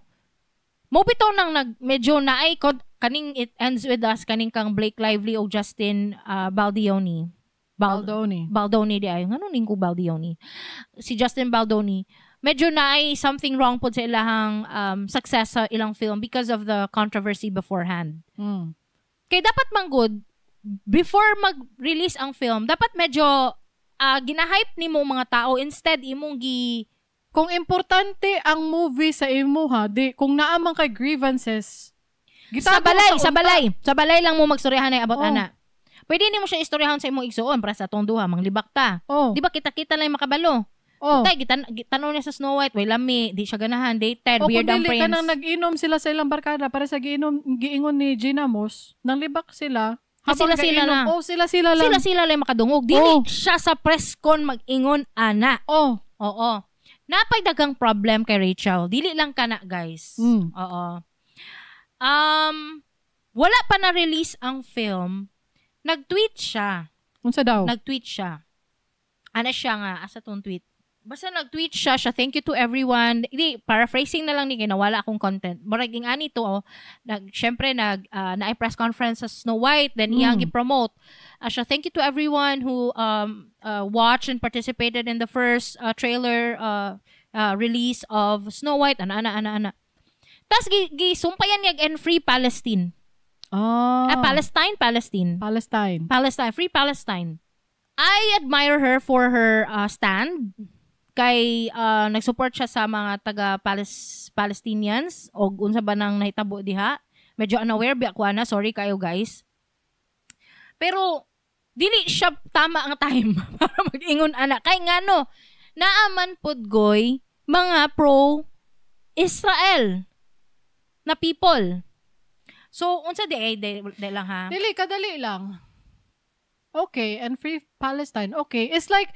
Mo bitaw nang nag medyo naay kaning It Ends With Us kaning kang Blake Lively o Justin Baldioni. Baldoni. Baldoni di ay ngano ning ko Baldioni. Si Justin Baldoni. Medyo naay something wrong pod sa ilahang success sa ilang film because of the controversy beforehand. Kay dapat man good before mag-release ang film, dapat medyo gina-hype nimo mga tao instead imong gi Kung importante ang movie sa imo ha, di kung naa man kay grievances, sa gitago balay, mo sa unta. balay. Sa balay lang mo magstoryahan ay about Oh. ana. Pwede nimo siya istoryahan sa imong igsuon para sa atong duha manglibak ta. Oh. Di ba kita-kita lang yung makabalo? Oh. Tay gitan niya sa Snow White, way lami, di siya ganahan, dated, O weird kung ang dili prince. ka nang nag-inom sila sa ilang barkada para sa giinom giingon ni Gina Mos, nang libak sila. Ah, Habang sila-sila gainom, na. Oh, sila-sila lang. Sila-sila lang makadungog. Dili Oh. siya sa press con mag-ingon ana. Oh. Oo. Napay dagang problem kay Rachel. Dili lang kana, guys. Oo. Wala pa na-release ang film. Nag-tweet siya. Unsa daw? Nag-tweet siya. Ano siya nga? Asa tong tweet? Basta nag-tweet siya, siya, thank you to everyone. Hindi, paraphrasing na lang ni kay nawala akong content. Murag ing ani to, oh, nag, syempre, nag, naay press conference sa Snow White, then iyang gi-promote. Siya, thank you to everyone who watched and participated in the first trailer release of Snow White. Ana, ana, ana, ana. Tas gisumpayan niya and free Palestine. Ah. Ah, Palestine, Palestine. Palestine. Palestine, free Palestine. I admire her for her stand kay nagsupport siya sa mga taga Palestinians og unsa ba nang nahitabo diha. Medyo unaware biya ko ana, sorry kayo guys. Pero dili siya tama ang time para mag-ingon ana kay ngano naaman pod goy mga pro Israel na people. So unsa di ay di, di lang ha. Dili kadali lang. Okay, and free Palestine. Okay, it's like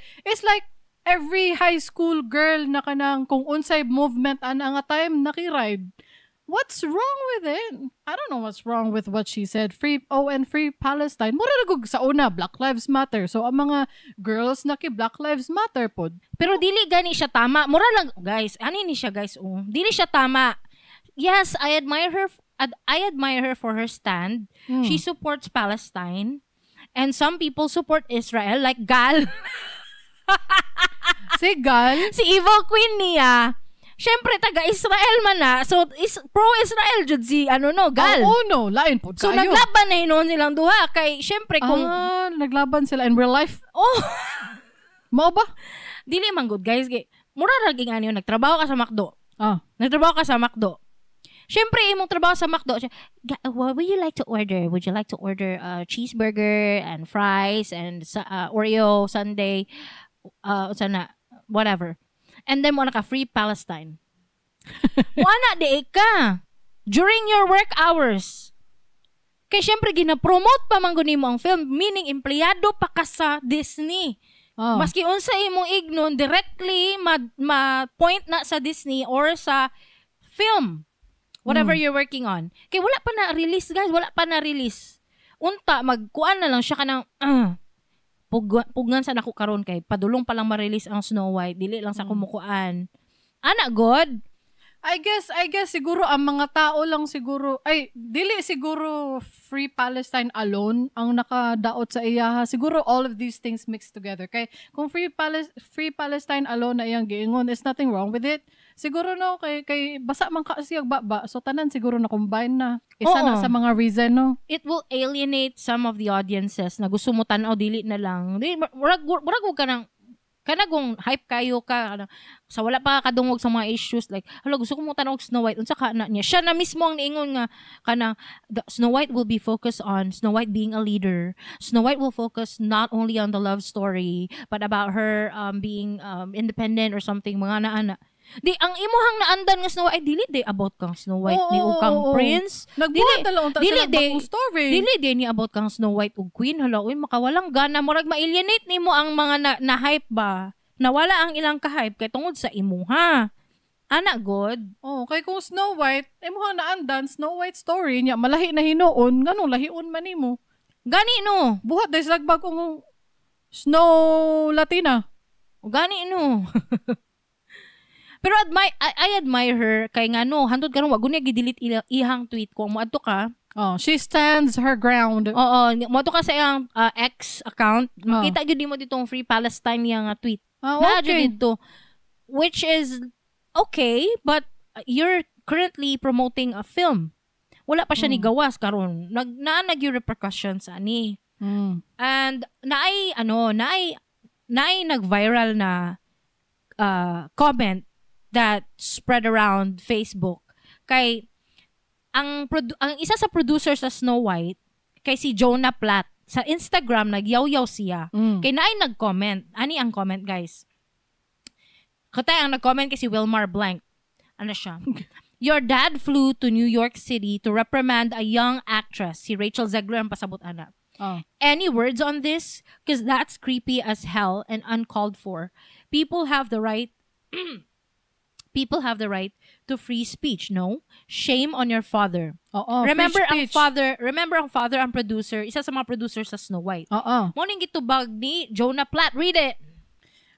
Every high school girl na kanang kung unsay movement ana nga time naki-ride. What's wrong with it? I don't know what's wrong with what she said. Free oh and free Palestine. Mura ra gud sa una, Black Lives Matter. So ang mga girls naki Black Lives Matter pod. Pero dili gani siya tama. Mura lang guys, ani ni siya, guys, oh. Dili siya tama. Yes, I admire her for her stand. She supports Palestine. And some people support Israel, like Gal. Si Gal, Si Evil Queen niya. Syempre taga-Israel man na. So is pro-Israel jud si ano no, Gal. Oh, no, lain pod So kaayo. Naglaban na hinuon silang duha kay syempre kung Ah, naglaban sila in real life. Oh, Mao ba? Dili man good, guys, kay mura ra ging ano, nagtrabaho ka sa McDo. Nagtrabaho ka sa McDo. Syempre imong trabaho sa McDo, siya, "What would you like to order? Would you like to order a cheeseburger and fries and Oreo sundae, sana whatever?" And then mo ka, "Free Palestine." Wala di ka during your work hours. Kay syempre gina-promote pa man gud nimo ang film, meaning empleyado pa ka sa Disney. Maski unsa imong ignon, directly ma point na sa Disney or sa film, whatever you're working on. Kay wala pa na release, guys, wala pa na release. Unta magkuan na lang siya kanang pugngan sa nako karon kay padulong pa lang ma-release ang Snow White, dili lang sa kumukuan. Ana god. I guess siguro ang mga tao lang siguro, ay, dili siguro Free Palestine alone ang nakadaot sa iyaha. Siguro all of these things mixed together. Kay kung Free Palestine alone na iyang giingon, there's nothing wrong with it. Siguro no, kay basa man ka siya baba, so tanan siguro na combine na. Isa na sa mga reason, no. It will alienate some of the audiences na gusto mo tan-aw, dili na lang. Di murag og kanang kanagong hype kayo ka ano, sa wala pa ka kadungog sa mga issues, like, "Hala, gusto ko mo tan-aw og Snow White, unsa ka na niya?" Siya na mismo ang niingon nga kanang the Snow White will be focused on Snow White being a leader. Snow White will focus not only on the love story but about her being independent or something, mga naana. Di ang imuhang naandan nga Snow White ay dili di about kang Snow White ni ug kang oo, oo. prince. Nagbuhat na lang unta dili sila bagong story. Dili din ni about kang Snow White ug Queen. Hala, uy, makawalang gana. Murag ma-alienate nimo ang mga na hype ba. Nawala ang ilang ka-hype kay tungod sa imuha. Ana god. Oh, kay kung Snow White, imuhang naandan Snow White story niya, malahi na hinuon, nganong lahion man nimo? Gani no. Buhat dahil sila bagong Snow Latina. Gani no. Pero I admire her kay ngano hantod karon wa niya gi-delete ihang tweet ko moadto ka. Oh, she stands her ground. Oo, moadto ka sa iyang X account, makita gyud nimo ditong Free Palestine niya nga tweet. Naa jud didto. Which is okay, but you're currently promoting a film. Wala pa siya ni gawas karon. Nag naa nag yung repercussions ani. And naay ano, naay nag-viral na comment that spread around Facebook kay ang isa sa producer sa Snow White kay si Jonah Platt, sa Instagram nagyaw-yaw siya. Kay naay nag-comment. Ani ang comment, guys? Katay ang nag-comment kay si Wilmar Blank. Ano siya? "Your dad flew to New York City to reprimand a young actress." Si Rachel Zegler ang pasabot ana. "Any words on this? Because that's creepy as hell and uncalled for. People have the right to free speech, no? Shame on your father." Oo, free Remember ang speech. Father, remember ang father ang producer, isa sa mga producer sa Snow White. Oo. Mo ning gitubag ni Jonah Platt. Read it.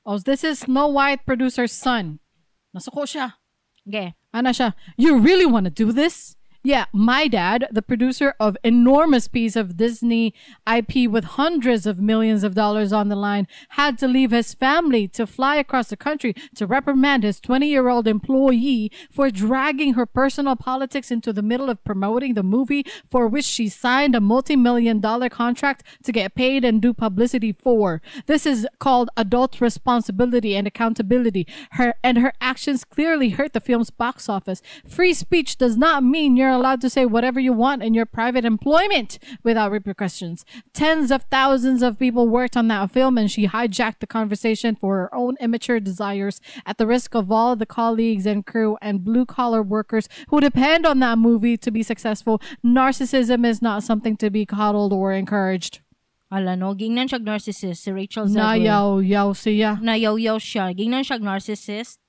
Oh, this is Snow White producer's son. Nasuko siya. Okay. Ana siya, "You really want to do this? Yeah, my dad, the producer of enormous piece of Disney IP with hundreds of millions of dollars on the line, had to leave his family to fly across the country to reprimand his 20-year-old employee for dragging her personal politics into the middle of promoting the movie for which she signed a multi-million dollar contract to get paid and do publicity for. This is called adult responsibility and accountability. Her and her actions clearly hurt the film's box office. Free speech does not mean you're allowed to say whatever you want in your private employment without repercussions. Tens of thousands of people worked on that film, and she hijacked the conversation for her own immature desires at the risk of all the colleagues and crew and blue collar workers who depend on that movie to be successful. Narcissism is not something to be coddled or encouraged." Ala no, gingnan siya narcissist si Rachel Zegler. Nayaw-yaw siya. Nayaw-yaw siya. Gingnan siya narcissist.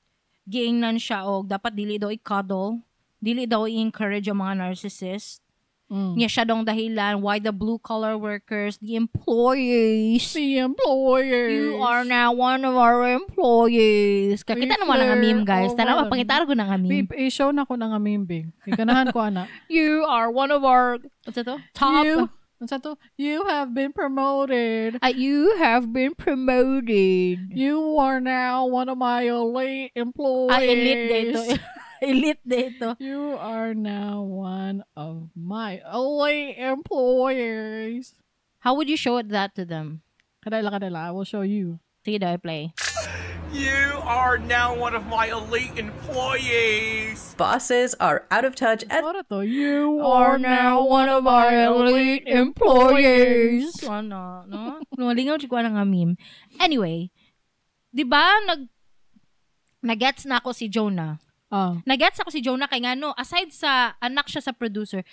Giingnan siya og dapat dili daw i-cuddle, dili daw i-encourage ang mga narcissist. Niya siya dong dahilan why the blue collar workers, the employees, The employers. You are now one of our employees. Kakita naman ang meme, guys. Oh, Tanawa, well. pangitar ko na nga meme. I-show na ko na nga meme, big. Ganahan ko, ana. You are one of our, what's to? Top. You, unsa to? You have been promoted. You have been promoted. You are now one of my elite employees. Ah, elite dito. Elite dito. You are now one of my elite employees. How would you show it that to them? Kadala, kadala. I will show you. Sige daw, play. You are now one of my elite employees. Bosses are out of touch at Ano to? You Are now one of our elite employees. Ano, no? Nalingaw ko na nga meme. Anyway, di ba nag-gets na ako si Jonah. Ah. Nag-gets ako si Jonah kay ngano, aside sa anak siya sa producer,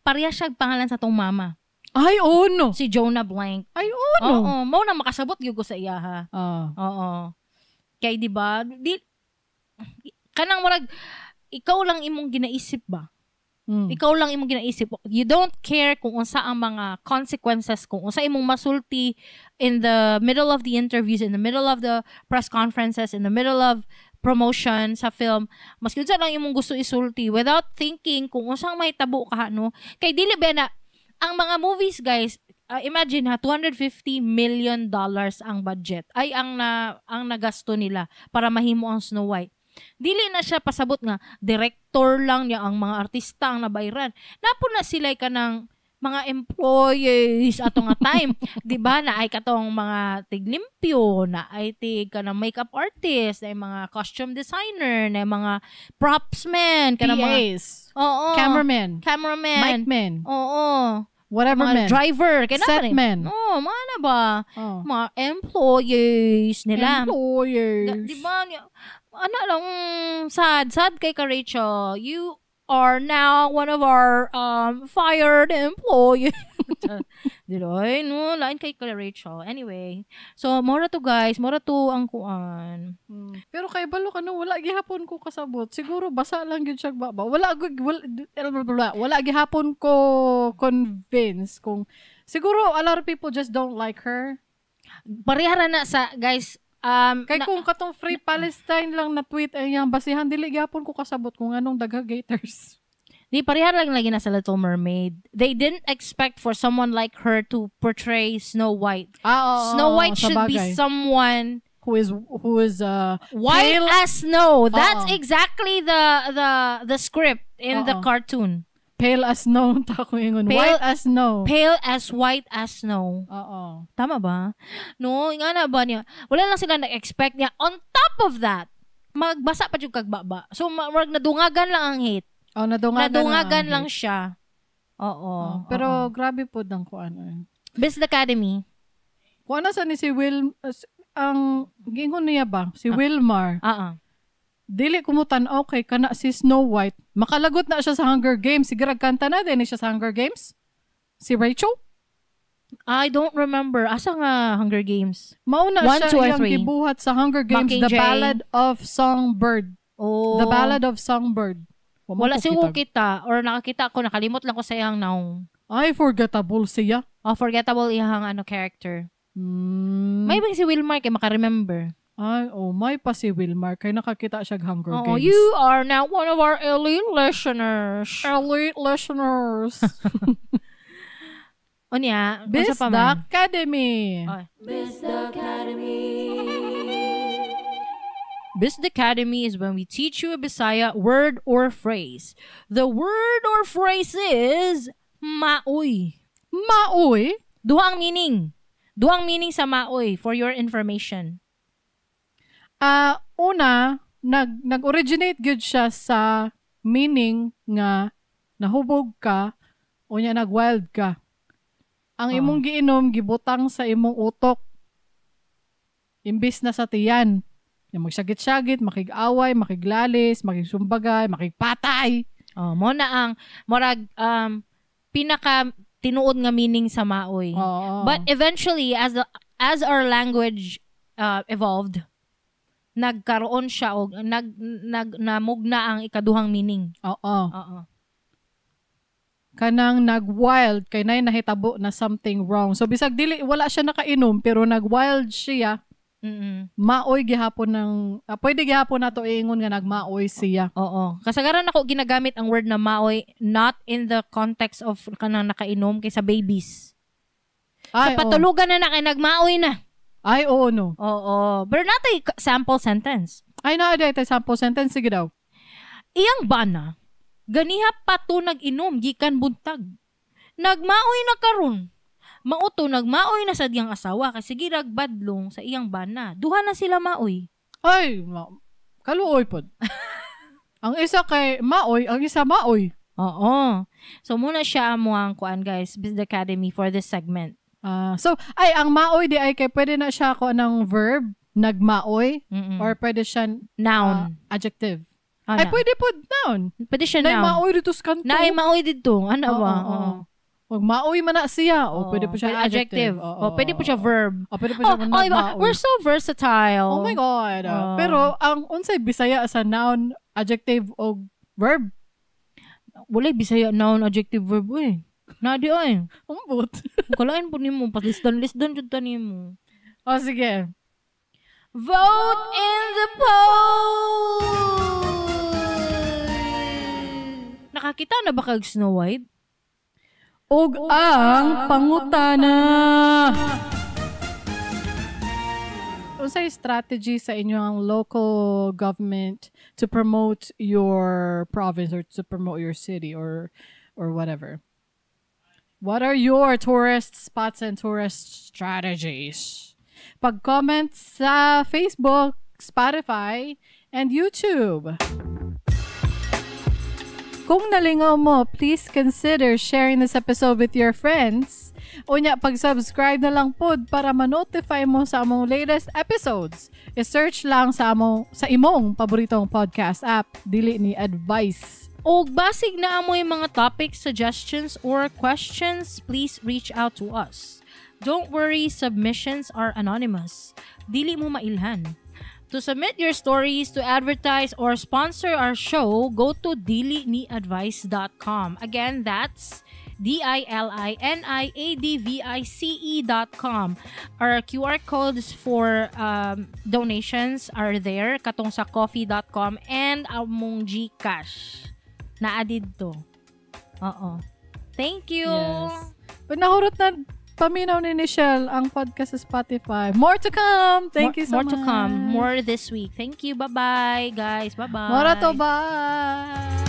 pareha siya pangalan sa tong mama. Ay, oh no. Si Jonah Blank. Ay, oh no. Oo, mao na makasabot gyud ko sa iya ha. Ah. Oo. Kay di ba, di kanang murag ikaw lang imong ginaisip ba? Ikaw lang imong ginaisip. You don't care kung unsa ang mga consequences, kung unsa imong masulti in the middle of the interviews, in the middle of the press conferences, in the middle of promotion sa film. Maski unsa lang imong gusto isulti without thinking kung unsang mahitabo ka no. Kay dili ba na ang mga movies guys, imagine ha, $250 million ang budget. Ay ang nagasto nila para mahimo ang Snow White. Dili na siya pasabot nga director lang niya ang mga artista ang nabayran. Napo na sila kanang mga employees ato nga time, 'di ba? Na ay katong mga tiglimpyo, na ay tig kanang makeup artist, na ay mga costume designer, na ay mga props man, kanang mga PAs. Oo. Cameraman. Cameraman. Mic man. Oo. Whatever Mga man. driver, kaya Set man. Oo, mga ano ba? Oh. Mga employees nila. Employers. Di ba? Ano lang, sad. Sad kay ka, Rachel. You are now one of our fired employees. Di ba? Ay, no, lain kay ka, Rachel. Anyway, so, mora to guys. Mora to ang kuan. Pero kay balo ka no, wala gihapon ko kasabot. Siguro basa lang gyud siya baba. Wala gyud wala, wala, wala gihapon ko convince kung siguro a lot of people just don't like her. Parehara na sa, guys, Kay kung katong Free Palestine lang na tweet ay iyang basihan dili gihapon ko kasabot kung anong daghang haters. Di, pareha lang lagi na sa Little Mermaid. They didn't expect for someone like her to portray Snow White. Ah, oo, Snow White sa should be bagay. someone who is white pale, as snow. That's Oo. Exactly the script in the Oo. Cartoon. Pale as snow ta ko ingon. Pale- White as snow. Pale as white as snow. Oo. Tama ba? No, nga na ba niya? Wala lang sila nag-expect niya. On top of that, magbasa pa jud kag baba. So murag nadungagan lang ang hate. Oh, nadungagan, Nadungagan ang lang hate. siya. Oo. Oh, pero oo. grabe po ang kuan. Eh. Business Academy. Kuan na sa ni si Will ang giingon niya ba si Wilmar. Oo. Dili ko mo tan-aw kay kana si Snow White. Makalagot na siya sa Hunger Games. Sige kanta na din siya sa Hunger Games. Si Rachel. I don't remember. Asa nga Hunger Games? Mauna One, siya two, or iyang three? gibuhat sa Hunger Games, The Mockingjay. Ballad of Songbird. Oh. The Ballad of Songbird. Wa man Wala ko siguro kitag. kita or nakakita ko, nakalimot lang ko sa iyang naong. Ay, forgettable siya. Oh, forgettable iyang ano character. May bang si Wilmar kay maka-remember. Ay, oh, may pa si Wilmar. Kay nakakita siya og Hunger Oo, Games. you are now one of our elite listeners. Elite listeners. Unya, Biz unsa pa the man? Academy. Ay. Biz Academy is when we teach you a Bisaya word or phrase. The word or phrase is maoy. Maoy? Duha ang meaning. Duha ang meaning sa maoy for your information. Ah, una, nag-originate gyud siya sa meaning nga nahubog ka o nya nag-wild ka. Ang Oo. imong giinom gibutang sa imong utok. Imbis na sa tiyan. Yung magsagit-sagit, makig-away, makiglalis, makigsumbagay, makigpatay. Oh, mo na ang murag pinaka tinuod nga meaning sa maoy. Oo. But eventually, as our language evolved, nagkaroon siya og nag nag namugna ang ikaduhang meaning. Oo. Oo. Kanang nag-wild kay nay nahitabo na something wrong. So bisag dili wala siya nakainom pero nag-wild siya, maoy gihapon ng pwede gihapon nato iingon nga nagmaoy siya. Oo. Kasagaran ako ginagamit ang word na maoy not in the context of kanang nakainom kaysa babies. Ay, Sa patulugan na na kay nagmaoy na. Ay, oo, no. Oo. Pero natay sample sentence. Ay, naa day tay sample sentence. Sige daw. Iyang bana, ganiha pa to nag-inom gikan buntag. Nagmaoy na karon. Mao to nagmaoy na sa diyang asawa kasi sige ragbadlong sa iyang bana. Duha na sila maoy. Ay, kaluoy pod. Ang isa kay maoy, ang isa maoy. Oo. So muna siya amo ang kuan guys, Business Academy for this segment. So, ay, ang maoy di ay kay pwede na siya ko ng verb, nagmaoy, or pwede siya Noun. adjective. Ah, Ay, na. pwede po noun. Pwede siya Nay noun. maoy dito sa kanto. Naay maoy dito. Ano Oo, ba? oo. Oo. Wag maoy man na siya. O, pwede po siya Pwede adjective. O, pwede po siya verb. O, pwede po siya Oh, oh, iba. nagmaoy. We're so versatile. Oh my God. Oo. Pero, ang unsay Bisaya sa noun, adjective, o verb, Walay Bisaya noun, adjective, verb. Uy. Nadi ay. umbot. Kalain po nimo. Palisdan-lisdan jud ta nimo. O, sige. Vote in the poll! Nakakita na ba kag Snow White? Og ang pangutana. Unsay strategy sa inyong local government to promote your province or to promote your city or whatever? What are your tourist spots and tourist strategies? Pag-comment sa Facebook, Spotify, and YouTube. Kung nalingaw mo, please consider sharing this episode with your friends. Unya, pag-subscribe na lang pod para ma-notify mo sa among latest episodes. I-search lang sa imong paboritong podcast app, Dili Ni Advice. Og basig na amoy mga topics, suggestions, or questions, please reach out to us. Don't worry, submissions are anonymous. Dili mo mailhan. To submit your stories, to advertise, or sponsor our show, go to diliniadvice.com. Again, that's diliniadvice.com. Our QR codes for donations are there, katong sa coffee.com and among GCash. Naa didto. Oo. Thank you. Yes. But nahurot na paminaw ni Nichelle ang podcast sa Spotify. More to come. Thank you so more much. More to come. More this week. Thank you. Bye-bye, guys. Bye-bye. Mora to. Bye.